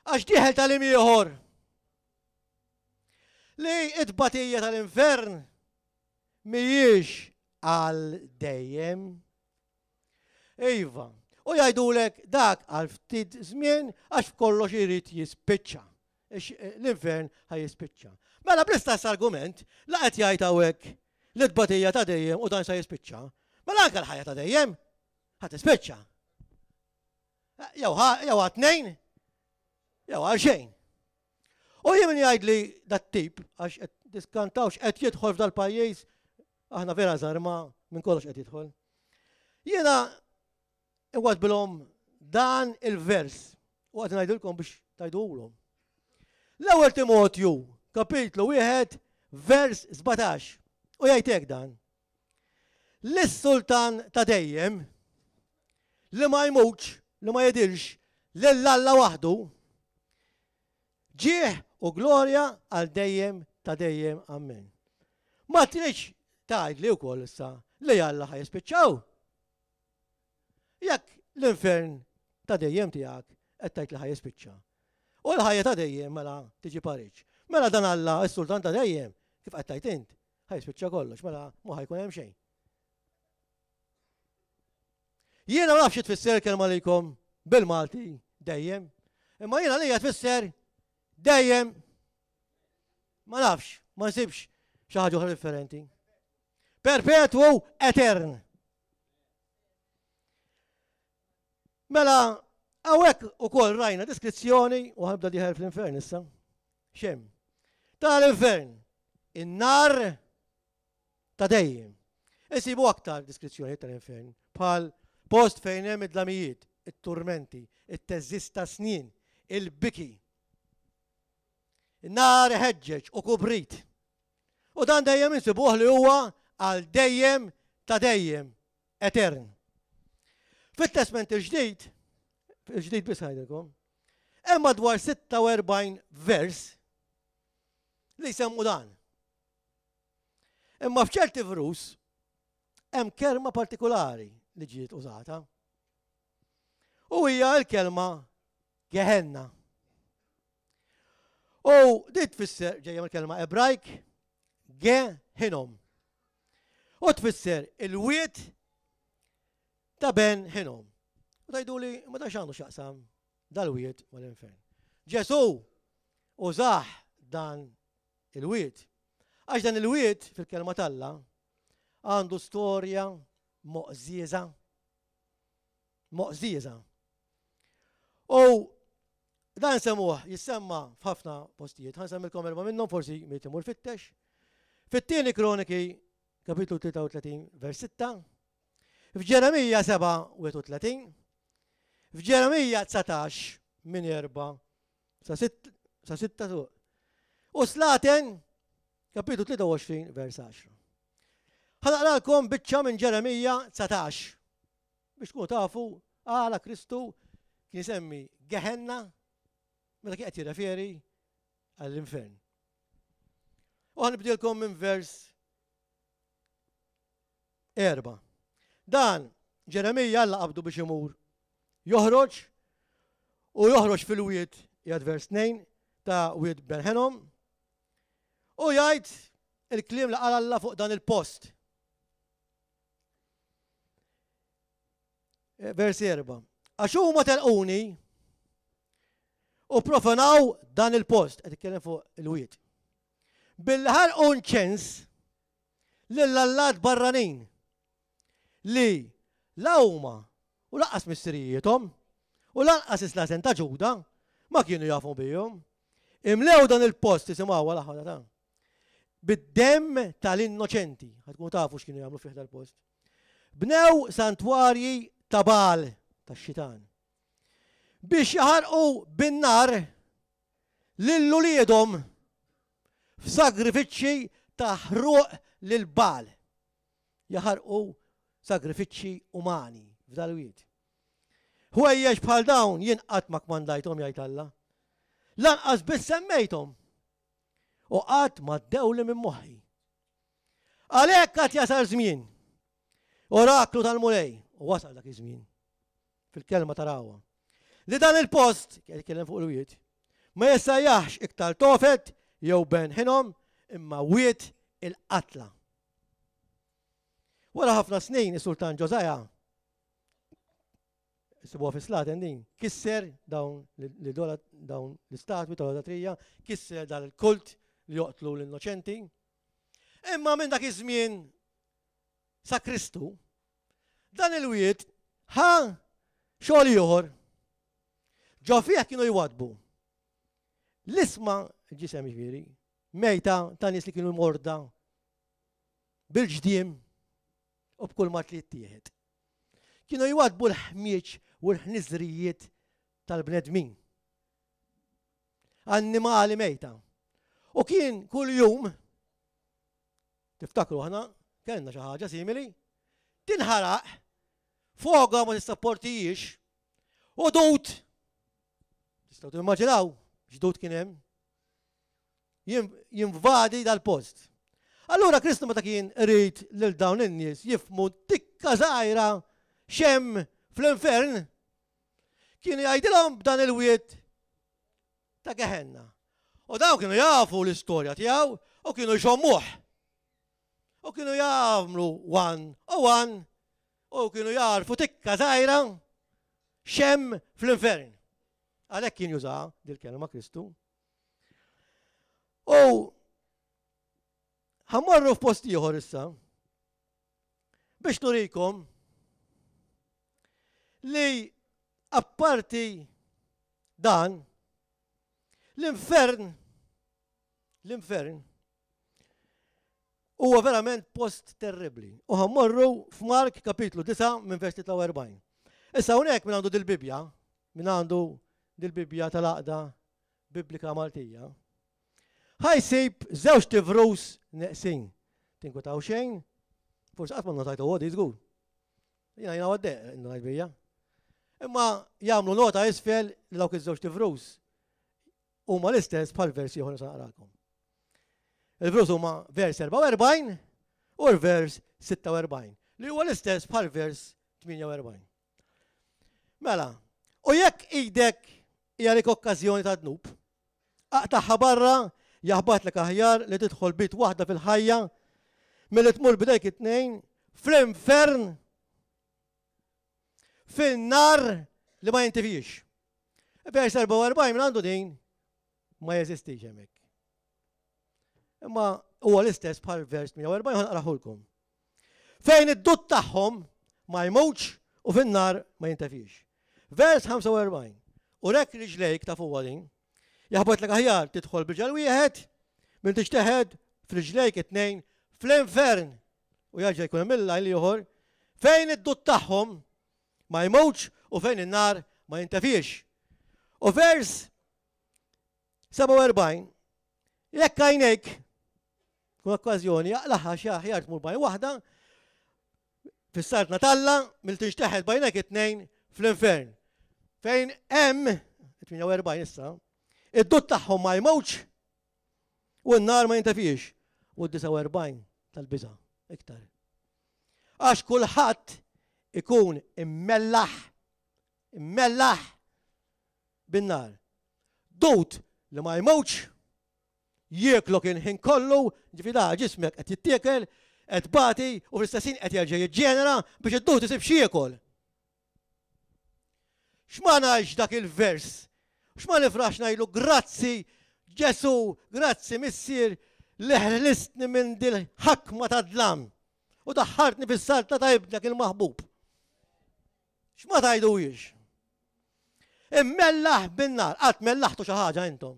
Għax dieħel tagħlim ieħor li t-tbatija tal-infern mhijiex għal dejjem. Iva, u jgħidulek dak għal ftit żmien għax f'kollox irid jispiċċa. Eh, l-infern ħaj jispiċċa. Mela bl-istess argument, la qed jgħid hawnhekk li tbatija ta' dejjem u dan se jispiċċa, mela anke l-ħajja ta' dejjem ħa tispiċċa. Eh, jew għat tnejn, jew għal xejn. U jien min jgħidli dat-tip, għax qed diskantawx qed jidħol f'dal-pajjiż, aħna vera żgħar ma minn kollox qed jidħol. Jiena iwadbilhom dan il-vers u qed ngħidilkom biex tgħiduhulhom. L-ewwel Timotju, kapitlu 1, vers 17. U jgħid hekk dan. Lis-sultan ta' dejjem, li ma jmutx, li ma jidhirx, lil Alla waħdu, ġieħ u glorja għal dejjem ta' dejjem. Ammen. Ma tridx tgħidli wkoll issa li Alla ħa jispiċċaw. Jekk l-infern ta' dejjem tiegħek qed tgħid li ħa jispiċċa. U l-ħajja ta' dejjem mela tiġi pariġġ. Mela dan Alla, is-sultan ta' dejjem, kif qed tgħid int, ħa jispiċċa kollox, mela ma ħa jkun hemm xejn. Jiena ma nafx tfisser kelma lilkom bil-Malti dejjem, imma jiena lija tfisser dejjem. Ma nafx, ma nsibx xi ħaġa oħra differenti. Perpetwu etern. Mela, hawnhekk ukoll rajna deskrizzjoni u ħabda diħel fl-infern issa. Xem. Tal-infern, in-nar ta' dejjem. Isibu aktar deskrizzjoni tal-infern bħal post fejn hemm id-dlamijiet, it-turmenti, it-teżżis ta' snien, il-biki. Nar iħeġġeġ u kubrit. U dan dejjem insibuh li huwa għal dejjem ta' dejjem, etern. Fit-Testment il-ġdid, il-ġdid biss ħajdilkom, hemm madwar 46 vers li jsemmu dan. Imma f'ċerti vrus hemm kelma partikolari li ġiet użata. U hija l-kelma Gehenna. U dit tfisser ġejja mill-kelma Ebrajk Gehinom. U tfisser il-wied ta' Ben Hinom. U tajdu li ma ta' xandu xaqsam dal-wied mal-infern. Ġesu użaħ dan il-wied. Għax dan il-wied fil-kelma t'Alla għandu storja moqżieża. Moqżieża. U dan semmuh jissemma f'ħafna postijiet. Ħa nsemmilkom erba' minnhom forsi min imur fittex. Fit-tieni Kroniki kapitlu 33 vers 6, f'Ġeremija 7 31, f'Ġeremija 19 minn 4 sa 6 suq. U Slaten kapitlu 23 vers 10. Ħa naqralkom biċċa minn Ġeremija 19 biex tkunu tafu għala Kristu kien isemmi Gehenna meta kien qed jirreferi għall-infern. U ħanibdilkom minn vers 4. Dan Ġeremija Alla qabdu biex imur joħroġ u joħroġ fil-wied jgħid vers 2 ta' wied Benħenom u jgħid il-kliem li qal Alla fuq dan il-post. Eh, vers 4. Għax huma telquni u profanaw dan il-post, qed itkellem fuq il-wied. Billi ħarqu nċens lill-allat barranin li la huma u lanqas missirijiethom u lanqas is-slaten ta' Ġuda ma kienu jafu bihom. Imlew dan il-post isimgħu għal aħħar ta' bid-demm tal-innoċenti. Ħatkunu tafu x'kienu jagħmlu fih dal-post. Bnew santwarji ta' Baal, tax-xitan, biex jaħarqu bin-nar lil uliedhom f'sagrifiċċji ta' ħruq lil Baal. Jaħarqu sagrifiċċji umani f'dal-wied. Ħwejjeġ bħal dawn jien qatt ma kmandajthom jgħid Alla. Lanqas biss semmejthom. U qatt ma ddewli minn moħħi. Għalhekk qatt jasal żmien. Oraklu tal-Mulej, u wasal dak iż-żmien. Fil-kelma tarawha. Li dan il-post, jitkellem fuq il-wied, Ma jissejjaħx iktar Tofet jew Ben Ħinom, imma Wied il-Qatla. Wara ħafna snin is-Sultan Ġosaja sibuha fi Slaten din, kisser dawn dawn l-istatwi tal-idolatrija, kisser dan il-kult li joqtlu l-innoċenti. Imma minn dak iż-żmien sa Kristu, dan il-wied ħa xogħol ieħor. Ġo fih kienu jwadbu. L-isma, ġisem ġifieri, mejta ta' nies li kienu morda bil-ġdiem u b'kull ma li jittieħed. Kienu jwadbu l-ħmieġ u l-ħniżrijiet tal-bnedmin. Annimali mejta. U kien kull jum Tiftakru aħna kellna xi ħaġa simili, tinħaraq, foga ma tissapportijiex, u dud. Tistgħu timmaġinaw x'dud kien hemm. Jinvadi dal-post. Allura Kristu meta kien irid lil dawn in-nies jifmu tikka żgħira xem fl-infern, kien jgħidilhom b'dan il-wied ta' Gehenna. U dawn kienu jafu l-istorja tiegħu u kienu jxommuh. U kienu jagħmlu one u one u kienu jarfu tikka żgħira xem fl-infern. Għalhekk kien juża dil-kelma Kristu. U ħammorru f'post ieħor issa biex nurikom li apparti dan l-infern l-infern huwa verament post terribli. U ħammorru f'Mark kapitlu 9 minn vers 43. Issa hawnhekk minn għandu dil-Bibbja, minn għandu dil-Bibbja tal-għaqda Biblika Maltija, Ħa jsib żewġt ivrus neqsin. Tinkwetaw xejn, forsi qatt ma notajtu għodi żgur. Jiena jiena għodde ngħid bija. Imma jagħmlu nota isfel li dawk iż-żewġ tivrus huma l-istess bħal vers ieħor se naqralkom. Il-vrus huma vers 44 u l-vers 46 li huwa l-istess bħal vers 48. Mela, u jekk idek hija lik okkażjoni ta' dnub, Aqtagħha barra, jaħbatlek aħjar li tidħol b'id waħda fil-ħajja milli tmur b'idejk it-tnejn fl-infern fin-nar li ma jintifix. Vers 44 minn għandu din ma jeżistix hemmhekk. Imma huwa l-istess bħal vers 48 ħa naqrahulkom. Fejn id-dud tagħhom ma jmutx u fin-nar ma jintefix. Vers 45. U rek riġlejk ta' fuqha din. Jaħbatlek aħjar tidħol b'riġel wieħed minn tixteħed f'riġlejk it-tnejn fl-infern. U jarġa' jkun hemm il-lajn ieħor fejn id-dud tagħhom ma jmutx u fejn in-nar ma jintefix. U vers 47, Jekk għajnejk, kun okkażjoni, jaqlaħħa xi aħjar tmur bajn waħda, fis-saltna t'Alla mill tinxteħet bajnek it-tnejn fl-infern. Fejn hemm 48 issa, id-dud tagħhom ma jmewx u n-nar ma jintefiex u d-49 tal-biża' iktar. Għax kulħadd ikun immellaħ, immellaħ bin-nar. Dud li ma jmutx, jieklok il-ħin kollu, ġifieri da ġismek qed jittiekel, qed tbati u fl-istess ħin qed jerġa' jiġġenera biex id-dud isib x'jiekol. X'ma ngħidx dak il-vers? X'ma nifraħx ngħidlu grazzi Ġesu, grazzi Missier li ħlistni minn dil-ħakma ta' dlam u daħħartni fis-saltna ta' ibnek il-maħbub. X'ma tgħiduhiex? Immellaħ bin-nar, qatt mellaħtu xi ħaġa intom.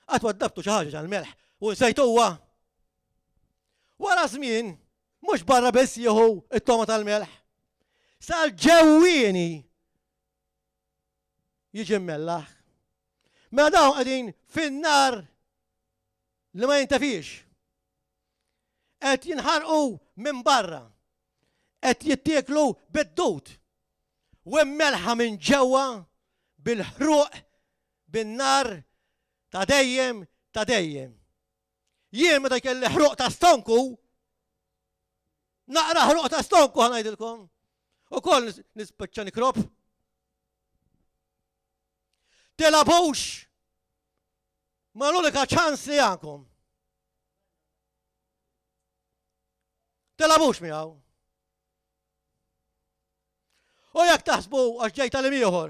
Qatt waddabtu xi ħaġa ġal-melħ u nsejtuha. Wara żmien, mhux barra biss jieħu it-toma tal-melħ. Sal-ġewwieni jiġi mmellaħ. Mela dawn qegħdin fin-nar li ma jintefix. Qed jinħarqu minn barra. Qed jittieklu bid-dud u immelħa minn ġewwa bil-ħruq bin-nar ta' dejjem ta' dejjem. Jien meta jkelli ħruq ta' stonku, naqra ħruq ta' stonku ħa ngħidilkom. Ukoll nispiċċa nikrob. Tilabux! Ma l-unika ċans li għandkom. Tilgħabux miegħu. U jekk taħsbu għax ġejt tal ieħor,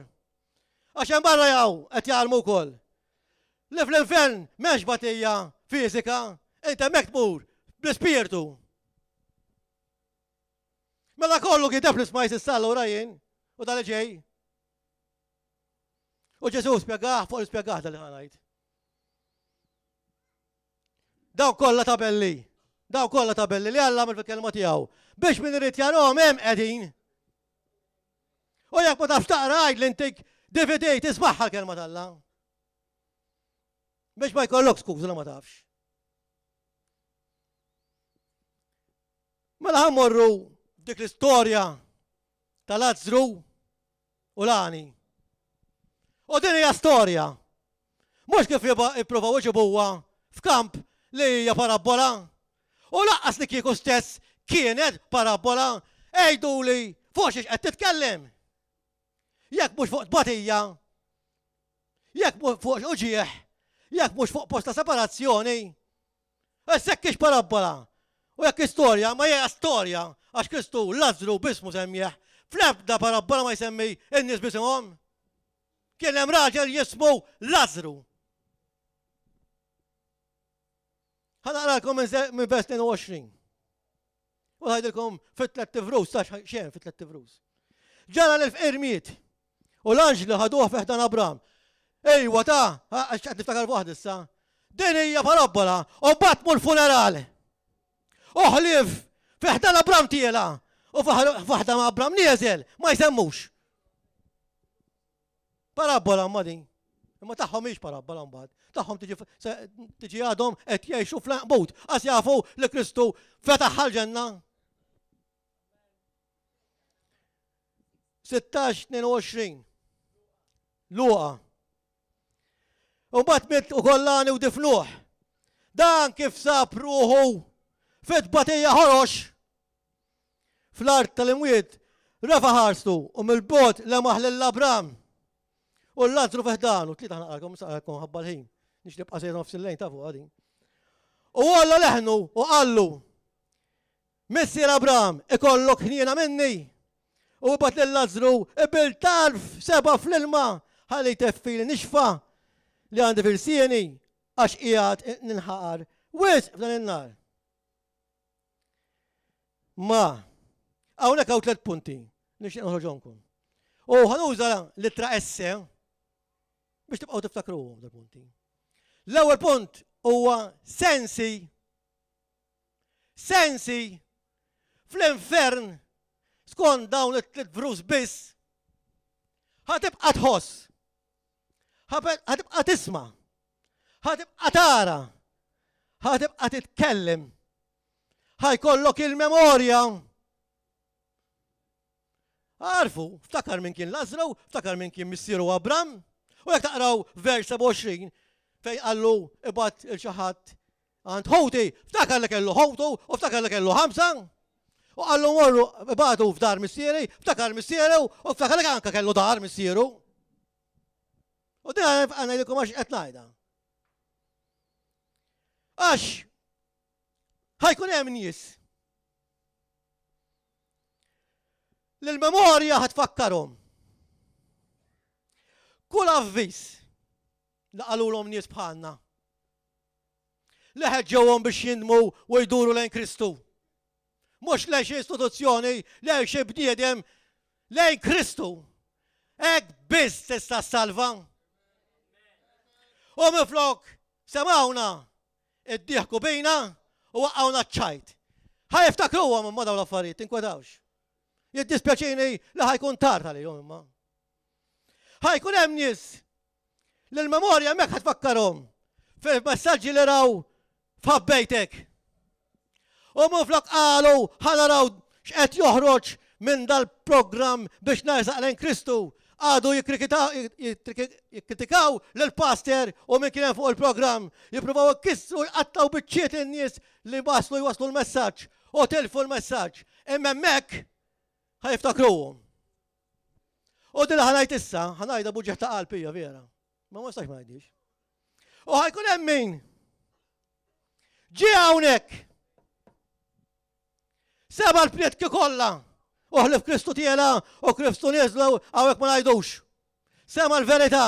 għax hemm barra jaw qed jgħallmu wkoll. Li fl-infern m'hemmx batija fiżika, inti hemmhekk tmur bl-ispirtu. Mela kollu kiteb li smajt issa allura jien u dal ġej. U Ġesu spjegah fuq l-spjegah dal ħanajt. Dawn kollha tabelli, dawn kollha tabelli li Alla għamel fil-kelma tiegħu biex min irid jarahom hemm qegħdin. U jekk ma tafx taqra għid li intik DVD tismagħha l-kelma t'Alla. Biex ma jkollok skuża li ma tafx. Mela ħammorru dik l-istorja ta' Lazzru u l-għani. U din hija storja. Mhux kif jippruvaw iġibuha f'kamp li hija parabbola. U laqqas li kieku stess kienet parabbola, għiduli fuq xiex qed titkellem. Jekk mhux fuq tbatija, jekk mhux fuq uġieħ, jekk mhux fuq posta separazzjoni, Issa jekk hix parabbola u jekk hi storja, ma hija storja għax Kristu Lazzru b'ismu semmih. Fl-ebda parabbola ma jsemmi n-nies b'isimhom. Kien hemm raġel jismu Lazzru. Ħa naqralkom minn vers 22. U ngħidilkom fit-tlett ivrus, ta' xejn fit-tlett ivrus. Ġara li l-fqir miet u l-anġli ħaduh fi ħdan Abram. Ejwa ta' għax qed niftakar waħda issa. Din hija parabbola u mbagħad mur funeral. U ħlief fi ħdan Abram tiela u fi ħdan Abram nieżel ma jsemmux. Parabbola imma din. Imma tagħhom mhix parabbola mbagħad. Tagħhom tiġi għadhom qed jgħixu fl-anqbut għax jafu li Kristu fetaħ ġenna. 16-22 Luqa. U mbagħad miet u kollani u difnuh. Dan kif sab ruħu fit-tbatija ħorox. Fl-art tal-imwiet refa' ħarstu u mill-bogħod lemaħ lil Abram u l-Lazzru fi ħdanu. Tlieta ħnaqralkom, saqalkom ħabba l-ħin. Nix nibqa' sejra nofs il-lejn tafu għadin. U għalla leħnu u qallu, Missier Abram, ikollok ħniena minni. U bat lil Lazzru ibil tarf seba' fl-ilma ħalli jteffili nixfa li għandi fil-sieni għax qiegħed ninħaqar wisq f'dan in-nar. Ma, hawnhekk hawn tlett punti nixtieq noħroġhomkom. U ħanuża l-ittra S biex tibqgħu tiftakruhom dal-punti. L-ewwel punt huwa sensi. Sensi fl-infern skont dawn it-tliet vrus biss ħatibqa' tħoss, ħatibqa' tisma', ħatibqa' tara, ħatibqa' titkellem. Ħa jkollok il-memorja. Għarfu, ftakar minn kien Lazzru, ftakar minn kien missieru Abram. U jekk taqraw vers 27 fejn qallu ibgħat il xi ħadd għand ħuti, ftakar li kellu ħutu u ftakar li kellu ħamsa. U qallu morru ibgħatu f'dar missieri, ftakar missieru u ftakar li anka kellu dar missieru. U din għana għax qed ngħidha. Għax Ħajkun hemm nies li l-memorja ħatfakkarhom. Kull avviż li qalulhom nies bħalna li ħeġġewhom biex jindmu u jduru lejn Kristu. Mhux lejn xi istituzzjoni, lejn xi bniedem, lejn Kristu. Hekk biss tista' salva. U minflok semgħuna Iddieħku bina u waqqgħuna ċ-ċajt. Ħa jiftakruhom imma dawn l-affarijiet, tinkwetawx. Jiddispjaċini li ħa jkun tard għalihom imma. Ħa jkun hemm nies li l-memorja hemmhekk ħa tfakkarhom fil-messaġġi li raw f'ħabbejtek. U minflok qalu ħa naraw x'qed joħroġ minn dal-programm biex nersaq lejn Kristu, għadu jikkritikaw lill-pastor u min kien hemm fuq il-programm, jippruvaw ikissru jqattgħu biċċiet in-nies li waslu jwasslu l-messaġġ u tilfu l-messaġġ. Imma hemmhekk ħa jiftakruhom. U din ħa ngħid issa, ħa ngħidha b'uġigħ ta' qalb hija vera. Ma ma nistax ma ngħidix. U ħajkun hemm min ġie hawnhekk. Seba l-prietki kollha. U ħlif Kristu tiela u Kristu nieżlu hawnhekk ma ngħidux. Sema l-verità.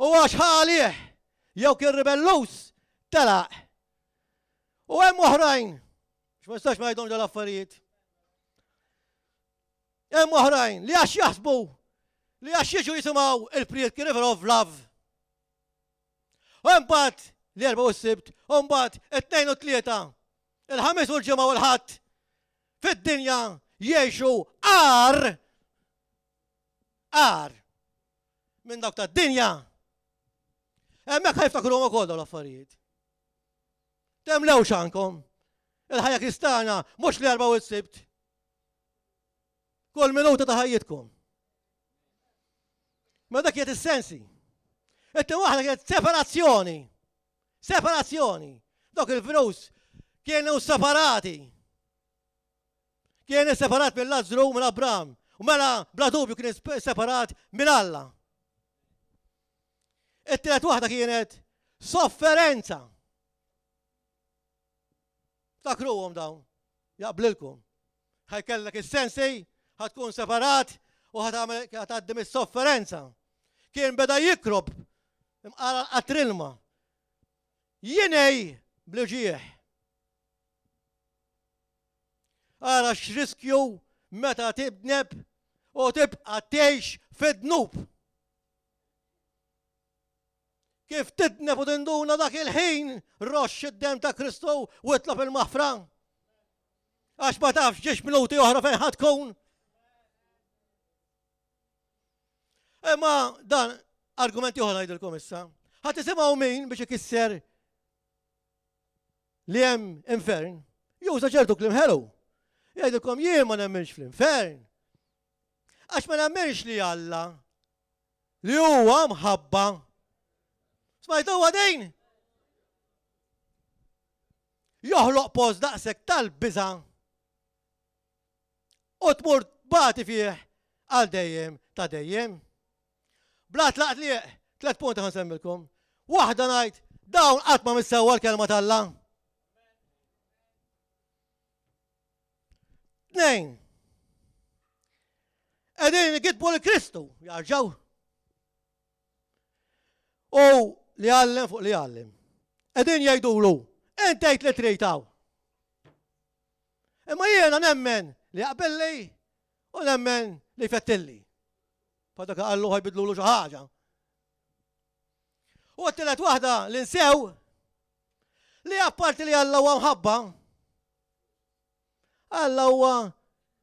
U għax ħalih jew kien ribellus telaq. U hemm oħrajn, x'ma nistax ma ngħidhom dal-affarijiet. Hemm oħrajn li għax jaħsbu li għax jiġu jisimgħu il-prietki River of Love. U mbagħad l-erba' u s-sibt, u mbagħad it-tnejn u t-tlieta, il-ħamis u l-ġimgħa u l-ħadd fid-dinja jgħixu għar għar minn dawk tad-dinja. Hemmhekk ħajftakruhom ukoll dawn l-affarijiet. Temlewx għandkom. Il-ħajja kristana mhux l-erba' u s-sibt. Kull minuta ta' ħajjitkom. Ma dak kienet is-sensi. It-tieni waħda kienet separazzjoni. Separazzjoni. Dawk il-virus kienu separati. Kien separat minn Lazzru minn Abram. U mela bla dubju kien separat minn Alla. It-tielet waħda kienet sofferenza. Ftakruhom dawn, jaqblilkom. Ħajkellek is-sensi, ħatkun separat u ħatgħaddi mis-sofferenza. Kien beda jikrob imqara l-qatrilma. Jinej bl-ġieħ. Ara x'riskju meta tibneb u tibqa' tgħix fid-dnub. Kif tidneb u tinduna dak il-ħin, roxx id-demm ta' Kristu u itlob il-maħfra. Għax ma tafx ġiex minuti oħra fejn ħa tkun. Imma dan argumenti oħra ngħidilkom issa. Ħa tisimgħu min biex ikisser li hemm infern, juża ċertu kliem ħelu. Jgħidilkom jien ma nemminx fl-infern. Għax ma nemminx li Alla li huwa mħabba. Smajtuha din? Joħloq post daqshekk tal-biża' u tmur tbati fih għal dejjem ta' dejjem. Bla tlaq tliq, tlet punti ħa nsemmilkom. Waħda ngħid, dawn qatt ma missewwa l-kelma t'Alla. Tnejn. Qegħdin igidbu lil Kristu, jarġgħu. U li għallem fuq li għallem. Qegħdin jgħidulu, int għid li trid hawn. Imma jiena nemmen li jaqbilli u nemmen li jfettilli. Fa dak qallu ħajbidlulu xi ħaġa. U t-tielet waħda li nsew li apparti li Alla huwa mħabba, Alla huwa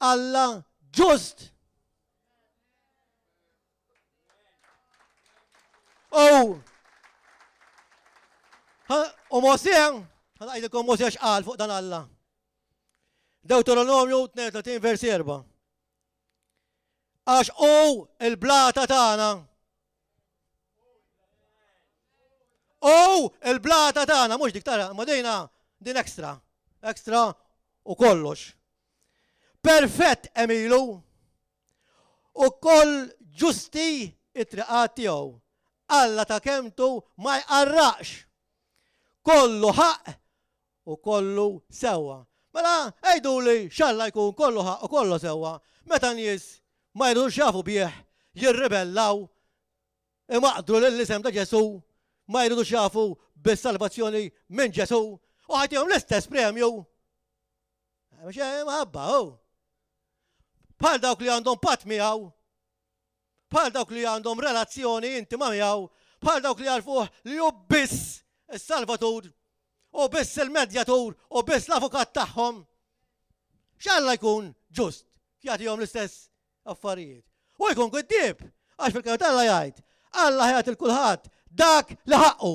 Alla ġust. U u Mosè, ħanqajdilkom Mosè x'qal fuq dan Alla. Deuteronomju 32 vers 4. Għax hu il-blata tagħna. U il-blata tagħna, mhux dik tara, ma dejna din ekstra, ekstra u kollox. Perfett emilu u koll ġusti it-triqat tiegħu. Alla ta' kemtu ma jqarraqx. Kollu ħaq u kollu sewwa. Mela, għiduli x'Alla jkun kollu ħaqq u kollu sewwa meta nies ma jridux jafu bih, jirribellaw, imaqdru lill-isem ta' Ġesù, ma jridux jafu bis-salvazzjoni minn Ġesù, u ħa jtihom l-istess premju. Mhux imħabba, hu. Bħal dawk li għandhom patt miegħu, bħal dawk li għandhom relazzjoni intima miegħu, bħal dawk li għarfuh li hu biss is-Salvatur, u biss il-medjatur, u biss l-avukat tagħhom. X'Alla jkun ġust jagħtihom l-istess affarijiet. U jkun giddieb, għax fil-kelma t'Alla jgħid, Alla ħajat il kulħadd dak li ħaqqu.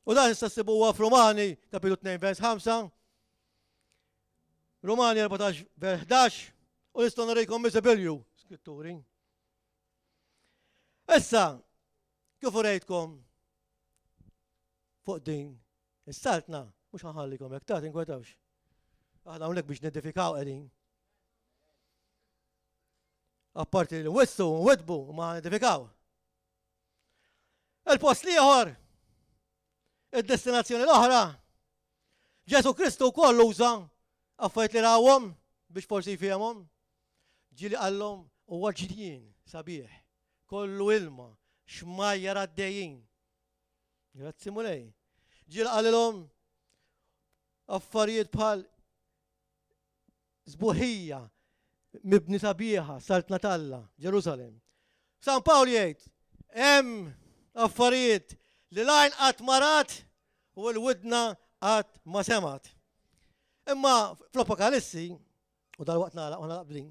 U dan issa ssibuha f'Rumani kapitlu 2 vers 5, Rumani 14 vers 11, u nistgħu nurikom miżibilju skritturi. Issa, kif urejtkom fuq din is-saltna, mhux ħanħallikom hekk ta' tinkwetawx. Aħna hawnhekk biex nedifikaw qegħdin. Apparti li nwissu, nwidbu, ma nidifikaw. Il-post l-ieħor, id-destinazzjoni l-oħra, Ġesu Kristu wkoll uża affarijiet li rawhom biex forsi jfihemhom. Ġieli qallhom huwa ġnien sabiħ, kollu ilma, xmajjar għaddejjin. Grazzi Mulej. Ġieli qalilhom affarijiet bħal Sbuħija, mibni sabiħa, saltna t'Alla, Ġerusalemm. San Pawl jgħid, hemm affarijiet li l-għajn qatt ma rat u l-widna qatt ma semgħet. Imma fl-Apokalissi, u dal-waqt nagħlaq u nagħlaq b'din,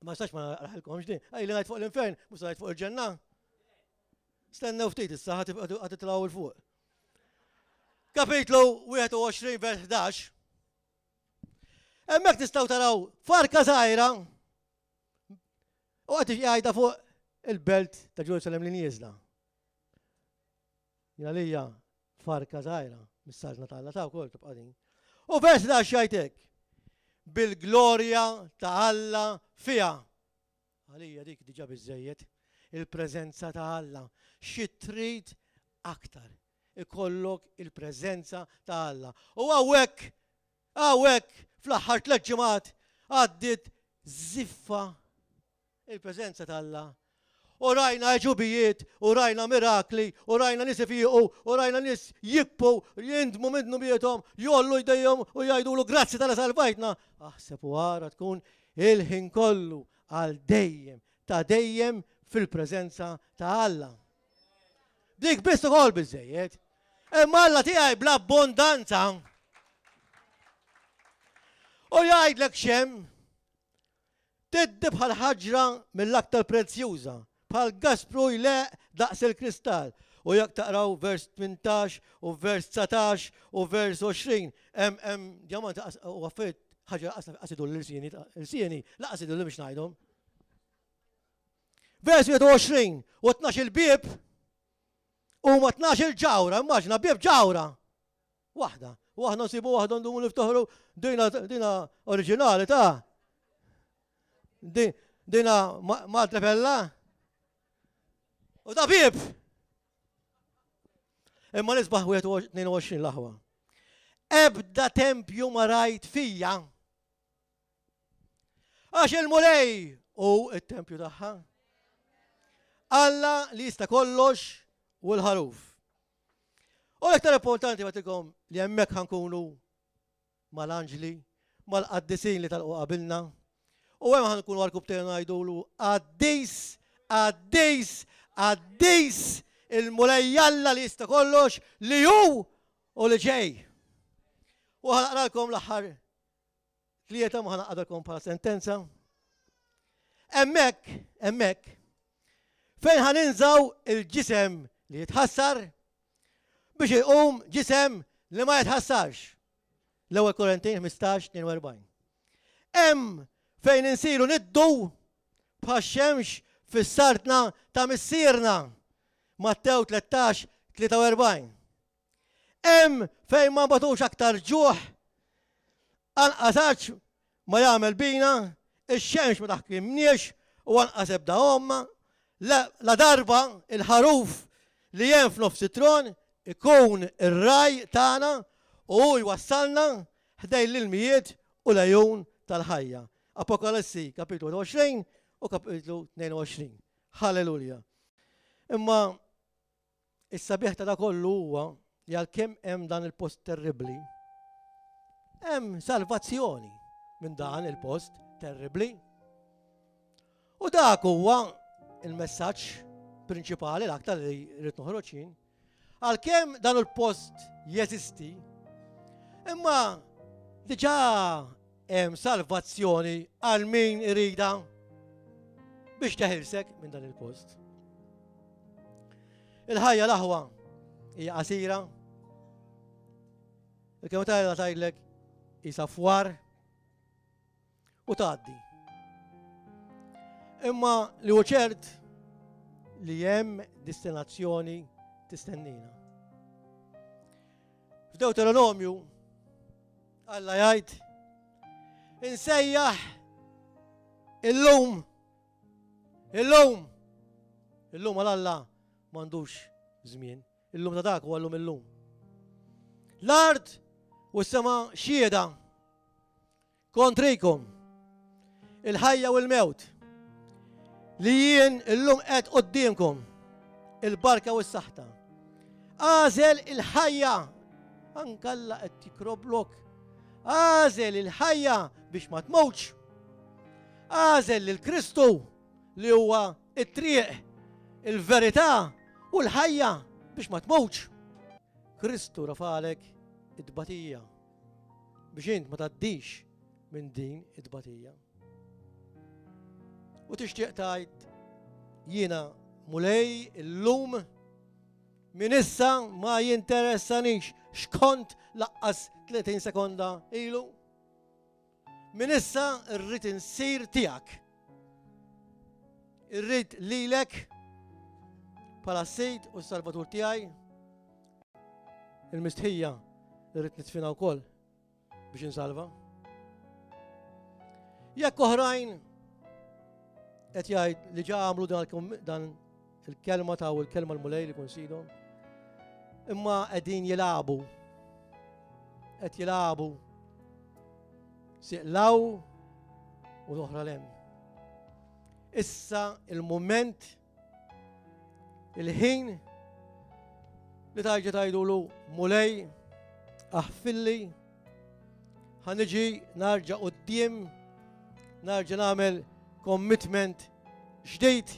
ma nistax ma naqraħilkomx din, għaj li ngħid fuq l-infern, mhux ngħid fuq il-ġenna. Stennew ftit issa ħa titilgħu 'l fuq. Kapitlu 21 vers 11. Hemmhekk tistgħu taraw farka żgħira u qed jgħidha fuq il-belt ta' Ġerusalem li nieżla. Jien għalija farka żgħira mis-saltna ta' Alla ta' wkoll tibqa' din. U vers 11 jgħid hekk. Bil-glorja ta' Alla fiha. Għalija dik diġà biżżejjed. Il-preżenza ta' Alla. Xi trid aktar? Ikollok il-preżenza ta' Alla. U hawnhekk, hawnhekk fl-aħħar tlett ġimgħat għaddiet żiffa il-preżenza ta' Alla. U rajna għeġubijiet, u rajna mirakli, u rajna nies ifiqu, u rajna nies jibku, jindmu minn dnubiethom, jgħollu jdejhom u jgħidulu grazzi talli salvajtna. Aħseb u ara tkun il-ħin kollu għal dejjem ta' dejjem fil-preżenza ta' Alla. Dik biss ukoll biżejjed. Imma Alla tiegħi bl-abbondanza. U jgħidlek xem, tiddi bħal ħaġra mill-aktar prezzjuża, bħal gaspru jleq daqs il-kristall. U jekk taqraw vers 18 u vers 19 u vers 20, hemm hemm djamanti u affarijiet ħaġa laqas idur l-irsieni, irsieni laqas idur li biex ngħidhom. Vers 21 u 12 il-bieb huma 12 il-ġawra, immaġina bieb ġawra. Waħda. U aħna nsibu waħda ndumu niftaħru dina dina oriġinali ta' dina madre bella. U da bieb. Imma nisbaħ 22 l-aħwa. Ebda tempju ma rajt fija. Għax il-Mulej u it-tempju tagħha. Alla li jista' kollox u l-ħaruf. U l-iktar importanti għatikom li hemmhekk ħankunu mal-anġli, mal-qaddisin li talqu qabilna. U hemm ħankunu għal-kubtejn ngħidulu qaddis, qaddis, qaddis il-Mulej Alla li jista' kollox li hu u li ġej. U ħanaqralkom l-aħħar tlieta ma ħanaqadalkom bħala sentenza. Hemmhekk, hemmhekk, fejn ħaninżaw il-ġisem li jitħassar biex iqum ġisem li ma jitħassarx. L-ewwel Korintin 15-42. Hemm fejn insiru niddu bħax-xemx fis-sartna ta' missierna. Mattew 13-43. Hemm fejn ma nbatux aktar ġuħ, anqas għatx ma jagħmel bina, ix-xemx ma taħkimniex u anqas ebda għomma, la darba il-ħaruf li hemm f'nofs it-tron ikun ir-ragħaj tagħna u hu jwassalna ħdejn l-ilmijiet u l-għejun tal-ħajja. Apokalissi kapitlu 21 u kapitlu 22. Halleluja. Imma Is-sabiħ ta' da kollu huwa li għalkemm hemm dan il-post terribbli, hemm salvazzjoni minn dan il-post terribbli. U dak huwa il-messaġġ prinċipali l-aktar li rrid noħroġ jien. Għalkemm dan il-post jeżisti, imma diġà hemm salvazzjoni għal min irida biex teħilsek minn dan il-post. Il-ħajja l-aħwa hija qasira. Il-kelma ta' tgħidlek isa fwar u tgħaddi. Imma li hu ċert li hemm destinazzjoni tistennina. F'Dewteronomju Alla jgħid insejjaħ illum. Illum! Illum għal Alla m'għandux żmien. Illum ta' dak huwa llum illum. L-art u s-sema xhieda kontrikom, il-ħajja u l-mewt, li jien illum qed quddiemkom, il-barka u s-saħta. Għażel il-ħajja, anke Alla qed jikroblok. Għażel il-ħajja biex ma tmutx. Għażel lil Kristu li huwa it-triq, il-verità u l-ħajja biex ma tmutx. Kristu rafalek it-tbatija biex int ma tgħaddix minn din it-tbatija. U tixtieq tgħid jiena Mulej illum minn issa ma jinteressanix x'kont laqqas 30 sekonda ilu. Minn issa rrid insir tiegħek. Irrid lilek bħala Sid u s-Salvatur tiegħi. Il-mistħija irrid nitfina wkoll biex insalva. Jekk oħrajn qed jgħid li ġa għamlu dan il-kelma ta' u l-kelma l-Mulej li kun sidhom, imma qegħdin jilagħbu. Qed jilagħbu siqlaw u l-oħra lem. Issa il-moment il-ħin li tarġa tgħidulu Mulej aħfilli ħa niġi narġa' quddiem narġa' nagħmel commitment ġdid.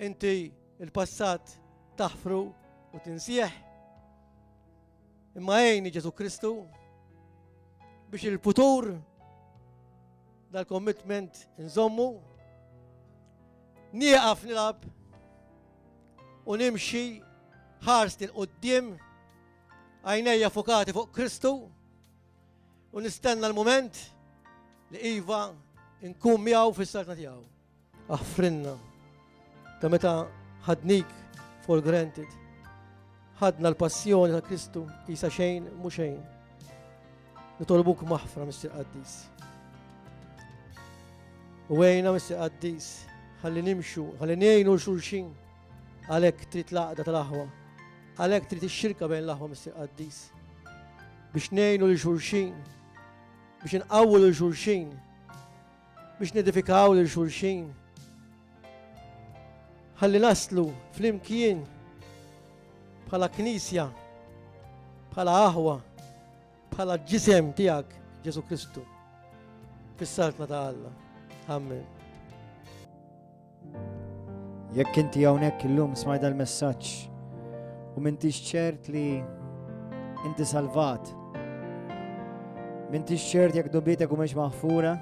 Inti il-passat taħfru u tinsieħ. Imma għejni Ġesu Kristu biex il-futur dal-commitment nżommu, nieqaf nilab u nimxi ħarsti l-qoddim għajnejja fokati fuq Kristu u nistenna l-moment li iva nkun miegħu fis-saltna tiegħu. Aħfrinna ta' meta ħadnik for granted. Ħadna l-passjoni ta' Kristu isa xejn mhu xejn. Nitolbuk maħfra Missier Qaddis. U għejna Missier Qaddis, ħalli nimxu, ħalli ngħinu xulxin għalhekk trid l-għaqda tal-aħwa. Għalhekk trid ix-xirka bejn l-aħwa Missier Qaddis. Biex ngħinu lil xulxin, biex inqawwu lil xulxin, biex nedifikaw lil xulxin. Ħalli naslu flimkien bħala knisja, bħala aħwa, bħala ġisem tiegħek Ġesu Kristu fis-saltna ta' Alla. Amen. Jekk inti hawnhekk illum smajt dal-messaġġ u m'intix ċert li inti salvat, m'intix ċert jekk dubietek u mhux maħfura,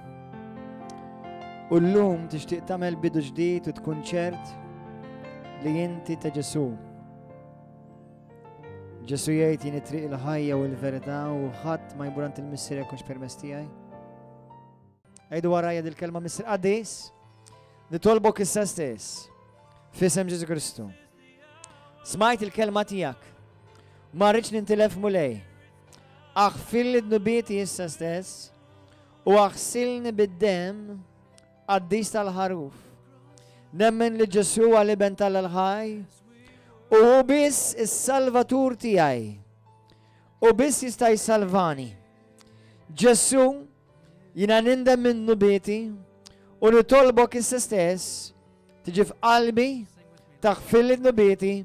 u llum tixtieq tagħmel bidu ġdid u tkun ċert li inti ta' Ġesu. Ġesu jgħid jien it-triq il-ħajja u l-verità u ħadd ma jmur għand il-Missier jekk mhux permess tiegħi. Għidu warajja dil-kelma Missier Qaddis, nitolbok issa stess, f'isem Ġesu Kristu. Smajt il-kelma tiegħek, ma rridx nintilef Mulej. Aħfirli dnubieti issa stess u aħsilni bid-demm qaddis tal-ħaruf. Nemmen li Ġesu huwa l-Iben tal-ħaj u hu biss is-Salvatur tiegħi. U biss jista' jsalvani. Ġesu Jiena nindem minn dnubieti u nitolbok issa stess tiġi f'qalbi, taħfirli dnubieti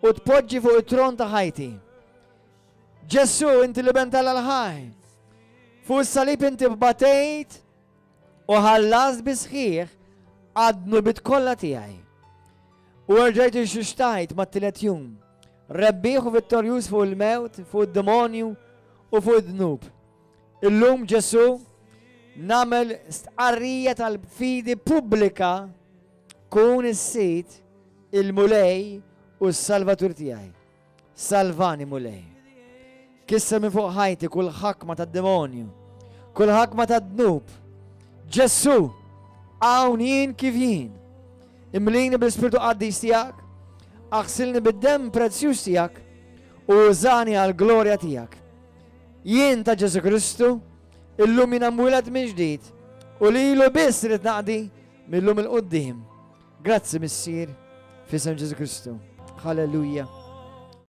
u tpoġġi fuq it-tron ta' ħajti. Ġesù, inti l-Iben tal-ħaj. Fuq is-salib inti batejt u ħallast bi sħiħ għad-dnubiet kollha tiegħi. U erġajt irxuxtajt mat-tielet jum, rebbieħ u vittorjuż fuq il-mewt, fuq id-demonju u fuq id-dnub. Illum Ġesù nagħmel stqarrija tal-fidi pubblika kun is-Sid, il-Mulej u s-Salvatur tiegħi. Salvani Mulej. Kisser minn fuq ħajti kull ħakma tad-demonju, kull ħakma tad-dnub. Ġesù, hawn jien kif jien. Imlini bl-Ispirtu Qaddis tiegħek, aħsilni bid-demm prezzjuż tiegħek u użani għall-glorja tiegħek. Jien ta' Ġesù Kristu, illum jiena mwieled minn ġdid u lilu biss rrid naqdi. Mil-lum 'il quddiem. Grazzi Missier, f'isem Ġesù Kristu. Halleluja.